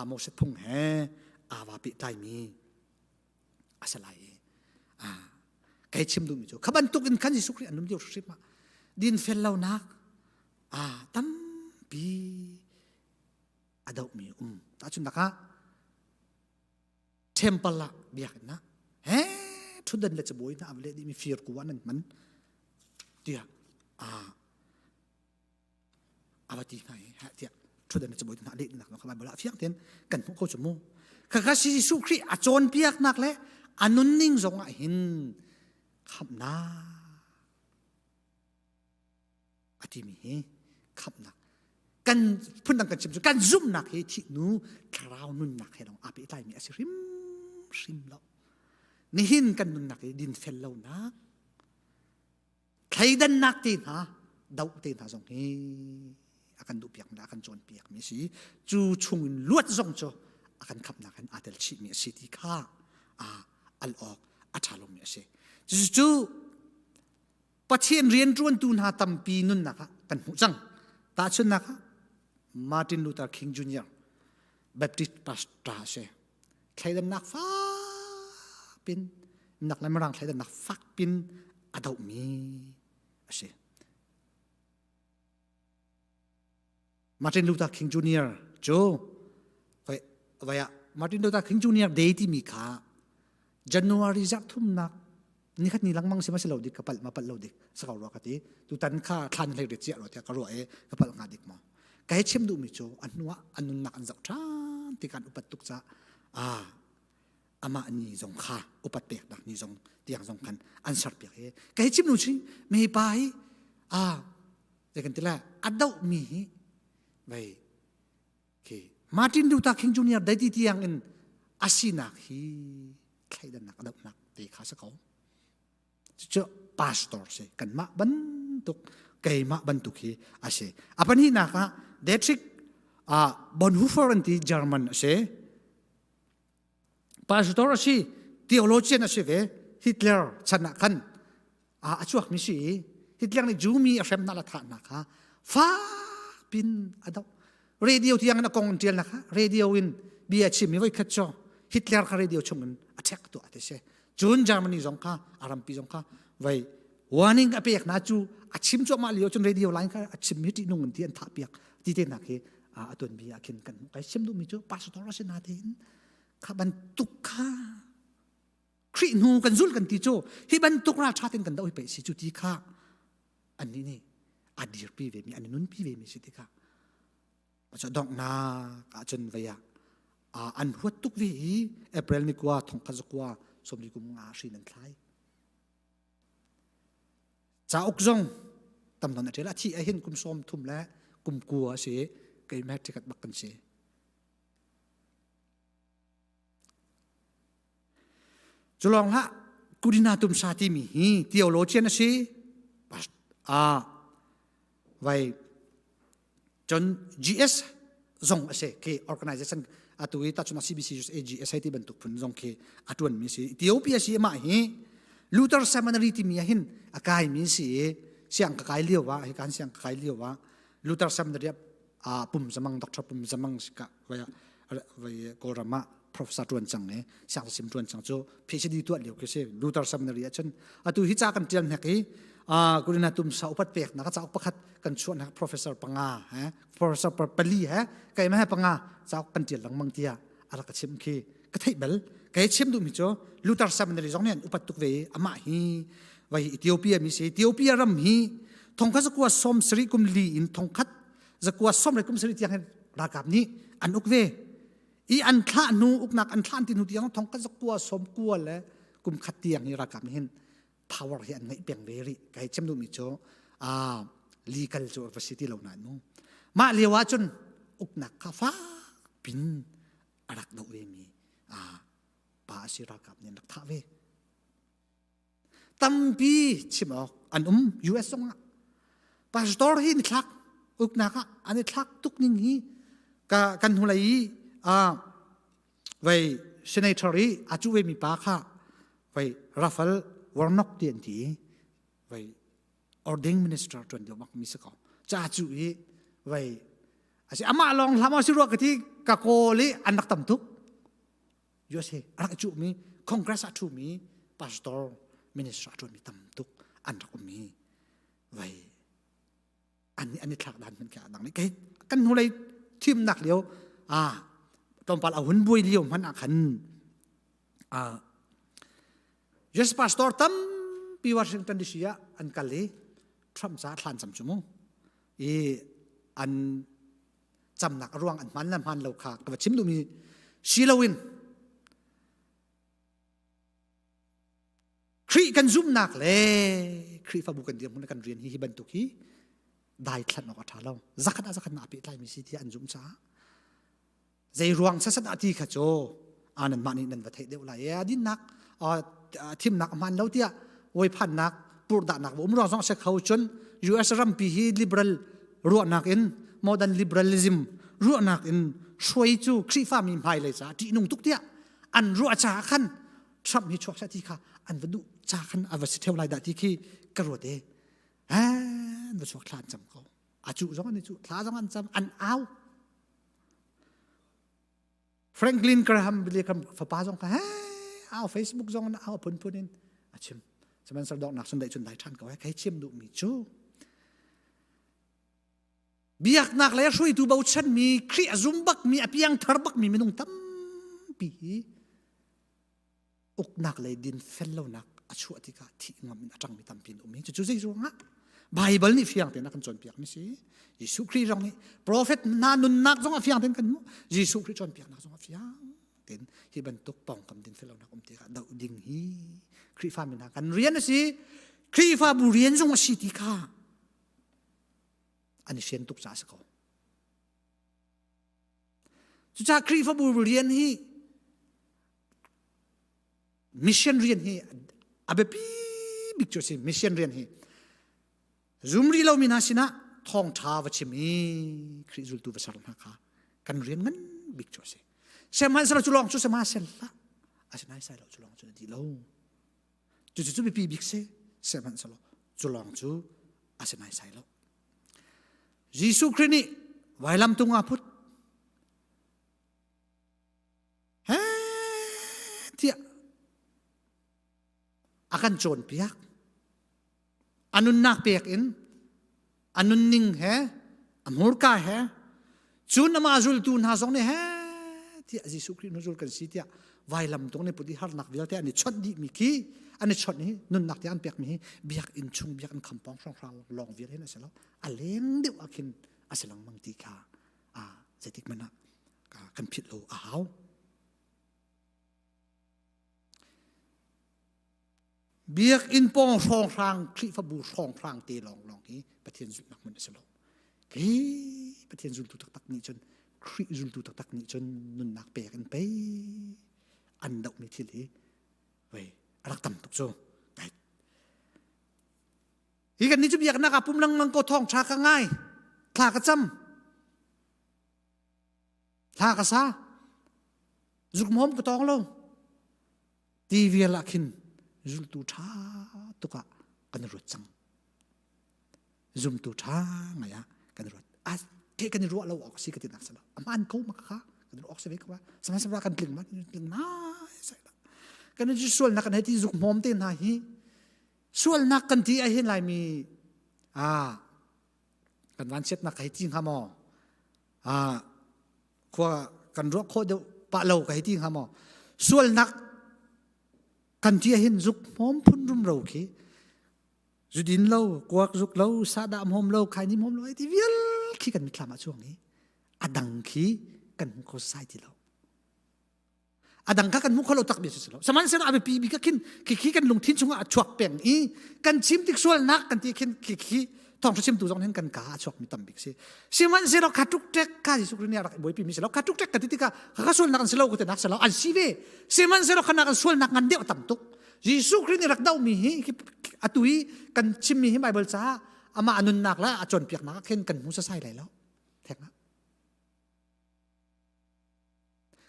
Moses phung he aa va pehtlaimi a si lai i kai chim duhmi cu kha bantuk in khan Jesuh Khrih an um lio hrim ah dinfel lonak a tampi a dohmi um tahchunhnak ah temple ah biakinn ah he thutdan le cabuai hna a va leh dihmi fir ku ah nan hman tiah a va ti hna i tiah ṭhutdan cabuai hna lehnak kha Bible ah fiang tein kan hmuh ko cu mu khakha Jesuh Khrih a cawnpiaknak le a nunning zong ah hin khamhnak a timi hi khamhnak kan phundang kan chim cu kan zumhnak hi thih nu thlarau nunnak he lawng aa pehtlaimi a si hrim hrim lo nihin kan nunnak hi dinfel lonak thleidannak te hna doh te hna zong hi a kan duhpiak mi a kan cawnpiak mi a si cu chung in luat zong cu a kan khamnak in aa tel chih mi a si ti kha a al awk a ṭha lomi a si cucu Pathian rianṭuantu hna tampi nunnak ah kan hmuh cang tahchunhnak ah. Martin Luther King Jr. Baptist pastor a si. Thleidannak fak pin nak le mirang thleidannak fak pin a dohmi a si. Martin Luther King Jr. cu vai ah Martin Luther King Jr. Day timi kha January zarh thumnak nikhat ni lengmang si ma si lo dik ka palh ma palh lo dik sakau rua ka ti tutan kha thlan hlei rit chiah ro tiah ka ruah e ka palh nga dik maw ka he chim duhmi cu an hnu ah an nunnak an zoh ṭhan ti kan upat tuk ca ah amah ni zong kha upat peknak ni zong tiang zong khan an ser piak he ka he chim nu chi me pa hi a zei kan ti la a doh mi hi vei khi Martin Luther King Jr. dai ti tiang in asinak hi thleidannak a dohnak te kha si ko cu pastor si kanmah bantuk keimah bantuk hi a si a pahnihnak ah Dietrich uh, Bonhoeffer an ti German a si pastor a si theologian a si ve Hitler chan ah khan a chuakmi si i Hitler nih Jewmi a hrem hna le thah hna kha fak pin a doh radio tiang in a kong in ṭial na kha radio in bia chim i voikhat cu Hitler kha radio chung in a ṭhek tuah ti si cun Germany zong kha a rampi zong kha vai warning a pek na cu a chim cuahmah lio cun radio line kha a chim mi ṭihnung in ti an thah piak ti te nak hi a tuanbi ah khin kan kai chim duhmi cu pastor a si na tein kha bantuk kha Khrih hnu kan zul kan ti cu hi bantuk ral ṭha ten kan doh hi pei si cu ti kha annih nih a dirpi ve mi an nunpi ve mi si tikah cu donghnak ahcun vei ah an huat tuk ve i April ni kua thongkhat zakua sawmli kum nga hrin an thlai cauk zong tam nawn a ṭial a thi a hin kum sawm thum le kum kua a si keimah ṭhikat bak kan si Cu lawng hlah Kurina tumsa timi hi theologian a si. Ah, vai cun GS zong a si khi organization atu i tachuna CBC AGS ti bantuk phun zong khi a tuan mi si Ethiopia si mah hi Luther Seminary timi ah hin a kai mi si i siang ka kai lio ah hi kan siang ka kai lio ah Luther Seminary ah pum zamang doctor pum zamang ka vai vai Kawlram ah professor tuan cang e siang sim tuan cang cu PhD tuah lio khi si Luther Seminary ah cun atu hi ca kan tial hnek i kurina tum sa upat pek na ka cauk pakhat kan chuah nak professor panga he professor pali he kai ma he panga cauk kan tial lengmang tia a rak ka chim khi ka theih bal kai chim duh mi cu Luther Seminary zong nih an upat tuk ve amah hi vai Ethiopia mi si Ethiopia ram hi thongkhat zakua som sari kum li in thongkhat zakua som le kum sari tiang hin ralkap nih an uk ve i an thlah hnu uknak an thlah ti hnu tiang thong kan zakua som kua le kum khat tiang hi ralkap nih hin power hi an ngeih peng ve rih kai chim duhmi cu a legal cu va si ti lo na mu mah lio ah cun uknak kha fak pin a rak doh ve mi a pa a si ralkap nih an rak thah ve Tampi chim awk an um US zongah. Pastor hi ni thlak uknak ah an i thlak tuk ning hi ka kan hnulei i uh, vei senator i a cu ve mi pa kha vei Raphael Warnock ti an ti vei ordained minister tuan deuh bak mi si ko cha cu i vei asi amah lawng hlam si rua ka ti ka kawl i an rak tam tuk USA a rak cuhmi Congress a ṭhumi pastor minister a ṭuanmi tam tuk an rak ummi vai an an i thlak dan hmanh khi a dang kei kan hnulei thimnak lio a tlawmpal a hun buai lio hmanh ah khan a US pastor tampi Washington DC ah an kal i Trump ca thlan cam cu mu i an camnak a ruang an hman le hman lo kha ka va chim duhmi si loin Khrih kan zumhnak le Khrihfabu kan dirhmun le kan rian hi hi bantuk hi dai thlan awk a ṭha lo zakhat ah zakhat na pehtlai mi si tiah an zumh caah zei ruang sasat ah ti kha cu nan mah nih nan va theih deuh lai e dinnak thimnak a hmaan lo tiah phannak purhdahnak va um ruang zong a si kho cun US rampi hi liberal ruahnak in modern liberalism ruahnak in hruai cu Khrihfami hmailei caah ṭihnung tuk tiah an ruah caah khan Trump hi chuak seh ti kha an va duh ca khan a va si theo lai dah ti khi ka ruat e an va chuak thla an cam ko a cuh zong an i cuh thla zong an cam an au. Franklin Graham Billy Graham fapa zong kha he au Facebook zong na au phunphun in a chim. Sihmanhsehlaw donghnak sun dai cun dai ṭhan ko he kai chim duhmi cu biaknak le hruaitu bochanmi Khrih a zum bakmi a piangthar bakmi minung tampi hi uknak lei din fel lonak a chuah tikah thih ngam in a ṭangmi tampi an um hi cucu zei ruangah Bible nih fiang tein a kan cawnpiak mi si Jesuh Khrih zong nih prophet hna nunnak zong a fiang tein kan hmuh Jesuh Khrih cawnpiaknak zong a fiang tein hi bantuk pawngkam din fel lonak um tikah doh ding hi Khrihfa mi hna kan rian a si Khrihfabu rian zong a si ti kha an i sian tuk caah a si ko Cucaah Khrihfabu rian hi mission rian hi a biapi bik cu a si mission rian hi zum rih lomi hna sinah thawngṭha va chim i Khrih zultu va ser hna kha kan rian ngan bik cu a si sihmanhsehlaw cu lawng cu sihmanhsel hlah asinain sai lo cu lawng cu na dih lo cucu cu biapi bik si sihmanhsehlaw cu lawng cu a si naisai lo Jesuh Khrih nih vailam tung ah phut he tiah a kan cawnpiak a nunnak pek in a nunning he a hmurka he cun amah zultu hna zong nih he tiah Jesuh Khrih hnuzul kan si tiah vailam tung nih put i harnak vialte an i chawnh dihmi khi an i chawnh i nunnak tiang an pekmi hi biakinn chung biakinn khampawng hrawnghrang lawng vial hin a si lo a leng deuh ah khin a si lengmang ti kha a zeitik hmanh ah kan philh lo a hau. Biakinn pawng hrawnghrang Khrihfabu hrawnghrang te lawnglawng hi Pathian zulhnak hmun a si lo. Hi Pathian zultu taktak nih cun Khrih zultu taktak nih cun nunnak pek in pei an dohmi thil hi vei a rak tam tuk cu. Hi kan nih cu biaknak ah pum lengmang ko thawng ṭha ka ngai thla ka cam thla ka sa zukmawm ka tawng lo ti vial ah khin zultu ṭha tuk ah kan ruat cang zumtu ṭha ngai ah kan ruat a ke kan i ruah lo awk si ka ti nak salo aman ko ma kha kan ruah awk si ve ko sihmanhsehlaw kan tling ma tling nai sai la kan i sualnak kan hei ti zuk hmawm te hna hi sualnak kan ti ai hin laimi a kan vanchiatnak ka hei ti hnga maw a khua kan ruah khawh deuh pah lo ka hei ti hnga maw sualnak kan ti ahhin zuk hmawm phun rumro khi zudin lo kuak zuk lo sahdah hmawm lo khaini hmawm lo ai ti vial khi kan mitthlam ah chuang i a dang khi kan hmu kho sai ti lo a dang kha kan hmu kho lo tak mi si lo sihmanhsehlaw a biapi bik ah khin khi kan lungthin chungah a chuak peng i kan chim tik sualnak kan ti khin khi khi thawngṭha chimtu zong hin kan ka a chuak mi tam bik si sihmanhsehlaw kha tuk ṭek kha Jesuh Khrih nih a rak buaipi mi si lo kha tuk ṭek ka ti tikah kha sualnak an si lo ka ti nak si lo an si ve sihmanhsehlaw kha nak an sualnak ngan deuh tam tuk Jesuh Khrih nih rak doh mi hi atu i kan chimmi hi Bible caah amah a nunnak le a cawnpiaknak ah khin kan hmu sasai lai lo thek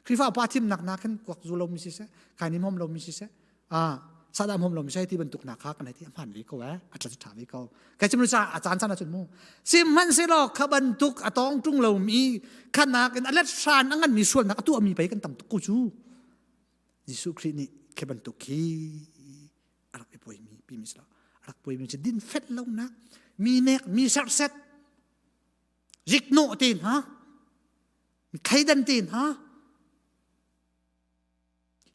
Khrihfa upa thimnak na khin kuak zu lomi siseh, khaini hmom lomi siseh, ah sadah hmom lomi siseh ti bantuk nak kha kan hei ti a hmaan ve ko eh, a ṭha ṭha ve ko. Kai chim ca a caan caan ahcun mu. Sihmanhsehlaw kha bantuk a tawng ṭung lomi khanak in a let hran a nganmi sualnak a tuahmi pei kan tam tuk ko cu. Jesuh Khrih nih khi bantuk khi a rak i puaimi pimi si lo. A rak puaimi cu dinfet lonak, mi nek, mi serhset, ziknawh te hna, thleidan te hna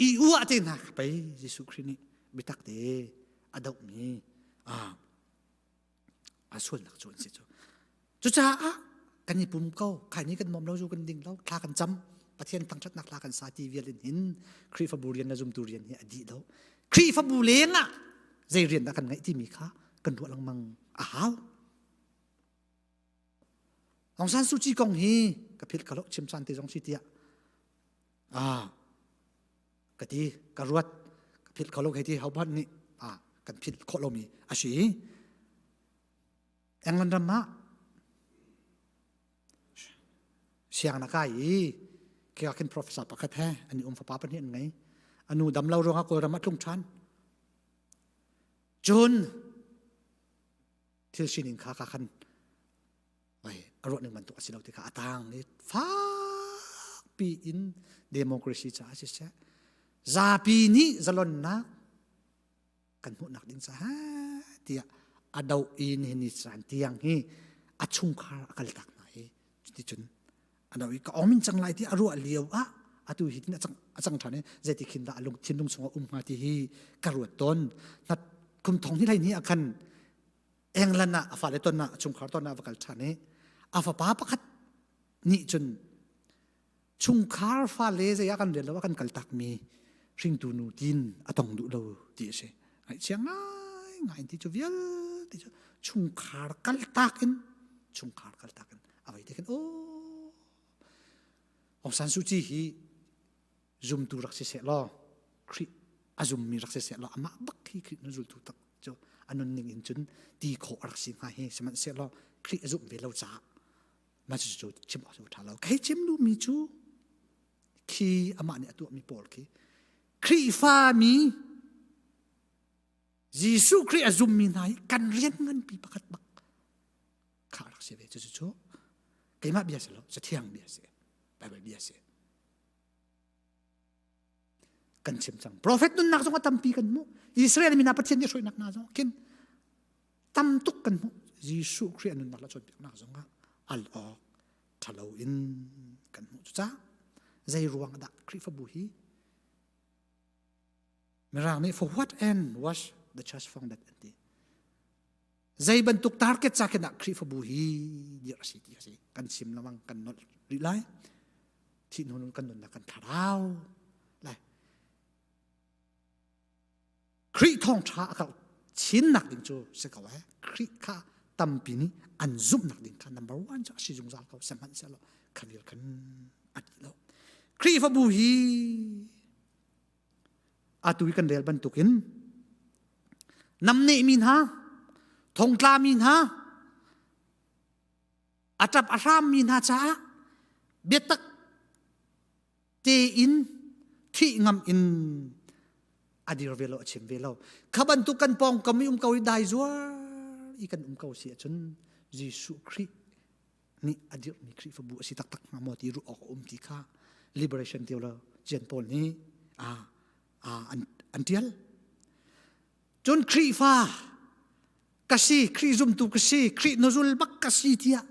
i uah te hna pei Jesuh Khrih nih biatak te a dohmi a a sualnak cu an si cu cucaah kan i pum ko khaini kan mom lo zu kan ding lo thla kan cam Pathian thangṭhatnak thla kan sa ti vial in hin Khrihfabu rian le zumtu rian hi a dih lo Khrihfabu leng ah zei rian dah kan ngeih timi kha kan ruah lengmang a hau Aung San Suu Kyi kong hi ka philh kho lo chim caan te zong si tiah ah ka ti ka ruat ka philh kho lo hei ti hohmanh nih ah kan philh khawh lomi a si England ram ah siang na kai i khi ah khin professor pakhat he an i um fapa pahnih an ngei anu dam lo ruangah Kawlram ah tlung ṭhan cun thil sining kha ka khan a ruah ning bantuk a si lo ti kha a tang i fak. pi in democracy caah siseh zapi nih zalonnak kan hmuhnak ding caah tiah a do i nihin ni caan tiang hi a chungkhar a kaltak hna i cuticun a do i ka ong min cang lai ti a ruah lio ah atu hi tin a cang a cang ṭhan i zeiti khin dah a lung thinlung chungah um hnga ti hi ka ruat tawn na kum thong ni hlei ni ah khan England ah a fale ton ah a chungkhar ton ah va kal ṭhan i a fapa pakhat nih cun chungkhar fale zei ah kan rel lo ah kan kaltak mi hringtu nu tin a tong duh lo ti a si ngaihchia ngai ngai ti cu vialte cu chungkhar kaltak in chungkhar kaltak in a vei te khin o Aung San Suu Kyi hi zumtu rak si seh law Khrih a zummi rak si seh law amah bak hi Khrih nu zultu tak cu a nunning in cun ti khawh a rak si hnga hi sihmanhsehlaw Khrih a zumh ve lo caah mah cu chim awk cu ṭha lo kei chim duhmi cu khi amah nih a tuahmi pawl khi Khrihfami Jesuh Khrih a zummi hna hi kan rian nganpi pakhat bak kha rak si ve cu cu keimah bia si lo cathiang bia si Bible bia si kan chim cang profet nunnak zong a tampi kan hmuh Israel mi hna Pathian nih hruainak hna zong khin tam tuk kan hmuh Jesuh Khrih a nunnak le cawnpiaknak zong ah al awk ṭhalo in kan hmuh cucaah zei ruang dah Khrihfabu hi Mirang nih for what end was the church founded an ti zei bantuk target ca khin ah Khrihfabu hi dirh a si ti a si kan chim lengmang kan nolh rih lai thih hnu kan nunnak kan thlarau lai Khrih thawngṭha a karh chinnak ding cu si ko eh Khrih kha tampi nih an zumhnak ding kha number one cu a si zungzal ko sihmanhsehlaw kha vial khan a ti lo Khrihfabu hi atu i kan rel bantukin namnehmi hna thongtlami hna a ṭap a hrammi hna caah biatak tein thih ngam in a dir ve lo a chim ve lo kha bantuk kan pawngkam i um ko i dai zuar i kan um ko si ahcun Jesuh Khrih nih a dirhmi Khrihfabu a si taktak hnga maw ti ruah awk a um ti kha liberation theologian pawl nih an, an ṭial. Cun Khrihfa ka si, Khrih zumtu ka si, Khrih nuzul bak ka si tiah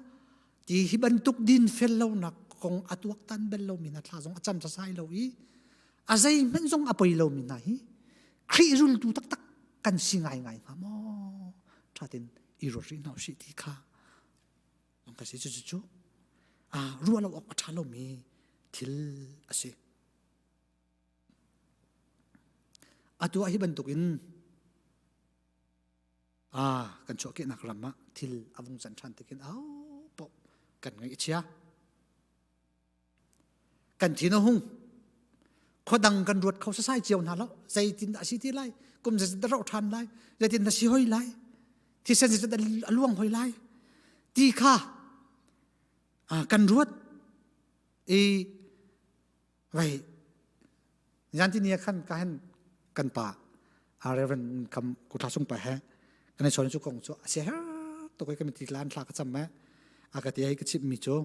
ti hi bantuk din fel lonak kong a tuaktan bel lomi hna thla zong a cam sasai lo i a zeihmanh zong a poi lomi hna hi Khrih zultu taktak kan si ngaingai hnga maw ṭhatin i ruat rih hna usih ti kha Ang ka si cu cu ruah lo awk a ṭha lomi thil a si. Atu ah hi bantukin kan chuahkehnak ram ah thil a vung can ṭhan tikin au paoh kan ngaih a chia. Kan thin a hung. Khuadang kan ruat kho sasai cio hna lo. Zeitin dah a si ti lai? Kum zeitin dah roh ṭhan lai? Zeitin dah si hoi lai? Thisen zeitin dah a luang hoi lai? Ti kha kan ruat i vai zan ti ni khan ka hen kan pa Reverend kam kutha sung pa he kan chon chu kong chu a se her to kai ka mi lan thla ka cham ma a ka ti ai ka chip mi chu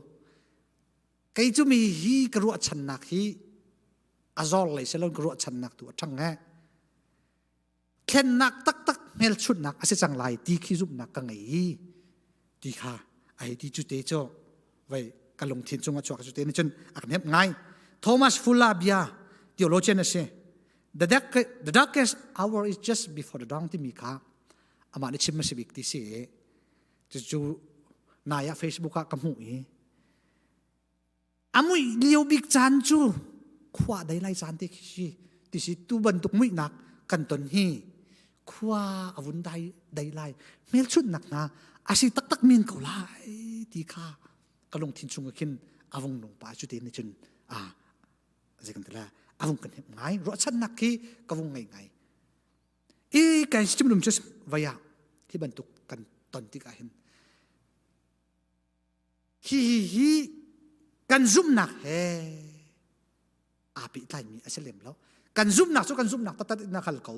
Kei cu mi hi ka ruahchannak hi a zor lei si lo ka ruahchannak tu a ṭhang he. Thlennak taktak hmelchunhnak a si cang lai ti khi zumhnak ka ngei i ti kha ai ti cu te cu vai ka lungthin chung a chuak cu te nih cun a ka hnemh ngai. Thomas Fuller bia theologian a si. The, dark, the darkest hour is just before the dawn timi kha amah nih chim a si bik ti si i cucu nai ah Facebook ah ka hmuh i A muih lio bik caan cu khua dei lai caan te khi si ti si tu bantuk muihnak kan ton hi khua a vun dai dei lai hmelchunhnak hna a si taktak men ko lai ti kha ka lungthin chung ah khin a vung nung pa cu te nih cun a zei kan ti la a vung kan hnemh ngai ruahchannak khi ka vung ngei ngai i kai chim cu vaya hi bantuk kan ton tikah hin Hihi hi kan zumhnak he aa pehtlaimi a si lem lo. Kan zumhnak cu kan zumhnak taktak in a kal ko.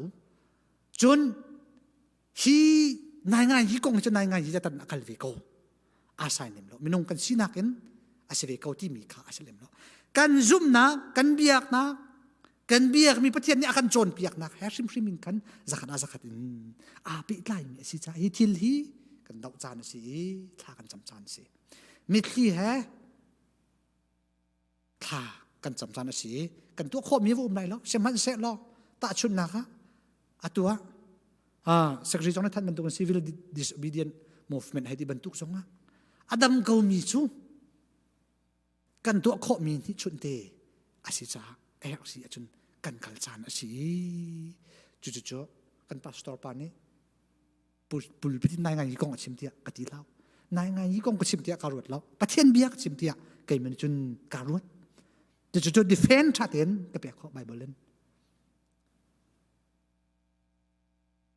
Cun hi nai ngai hi kong hi cu nai ngai hi tan a kal ve ko. Aa sai lem lo. Minung kan sinak in a si ve ko timi kha a si lem lo. Kan zumhnak, kan biaknak, kan biakmi Pathian nih a kan cawnpiaknak he hrimhrim in khan zakhat ah zakhat in aa pehtlaimi a si caah hi thil hi kan doh caan a si i thla kan cam caan a si. Mitthli he thla kan cam caan a si i kan tuah khawhmi va um lai lo sihmanhsehlaw tahchunhnak ah atu ah ah secretary zong nih thanh bantuk civil disobedient movement hei ti bantuk zong ah a dam komi cu kan tuah khawhmi nih chunte a si caah a herh si ahcun kan kal caan a si cucu kan pastor pa nih pulpit in nai ngai kong a chim tiah ka ti lo nai ngai kong ka chim tiah ka ruat lo pathian bia ka chim tiah keimah nih cun ka ruat cucu defend tha tein ka pek khawh bible in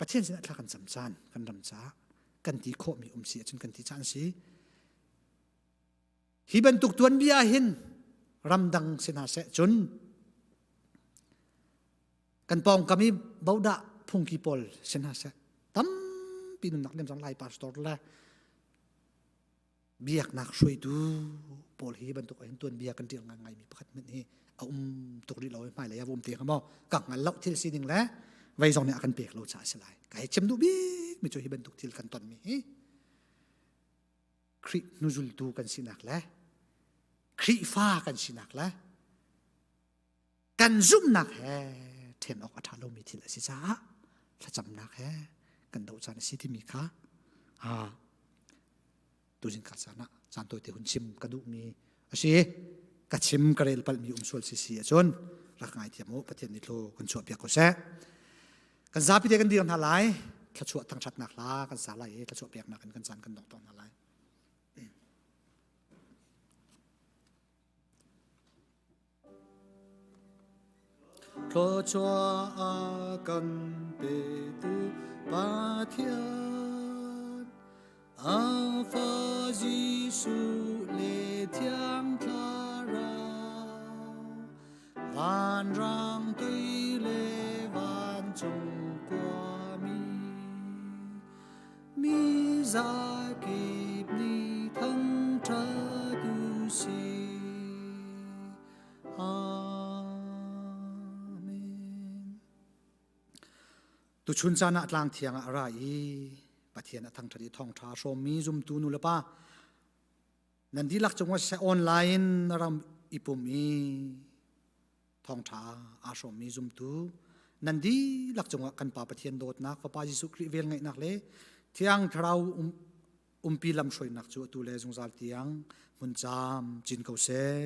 Pathian sinah thla kan cam caan kan ram caah kan ti khawhmi um si ahcun kan ti caan si Hi bantuk tuanbia hin ramdang si hna seh cun kan pawngkam i bodah phungki pawl si hna seh tampi nunnak liam cang lai pastor le biaknak hruaitu pawl hi bantuk hin tuanbia kan ṭial ngai mi pakhat hmanh hi a um tuk rih lo i hmailei ah va um te hnga maw ka hngal lo thil sining le vei zong nih a kan pek lo caah a si lai ka hei chim duh bik mi cu hi bantuk thil kan ton mi hi Khrih hnuzultu kan sinak le Khrihfa kan sinak le kan zumhnak he ṭhen awk a ṭha lomi thil a si caah thlacamnak he kan doh caan a si timi kha tuzing ka caan ah caan tawite hun chim ka duhmi a si ka chim ka rel palhmi um sual si si ahcun rak ngaithiam u Pathian nih thlu kan chuahpiak ko seh Kan zapi te kan dir hna lai. Thluachuah thangṭhatnak hla kan sa lai i thluachuah peknak in kan caan kan dong tawn hna lai. Thluachuah a kan petu Pathian a fa Jesuh le Thiang Thlarau Vanrang tui le vancung khuami mi zakip nih thangṭhat u sih. Amen. Tuchun caan ah tlang thiang ah a ra i Pathian a thangṭhat i thawngṭha a hrawmmi zumtu nu le pa Nan dihlak cungah siseh online ram i pum i thawngṭha aa hrawmmi zumtu nan dihlak cungah kan Pa Pathian dawtnak, Fapa Jesuh Khrih velngeihnak le Thiang Thlarau um, umpi lamhruainak cu atu le zungzal tiang hmun caam cin ko seh.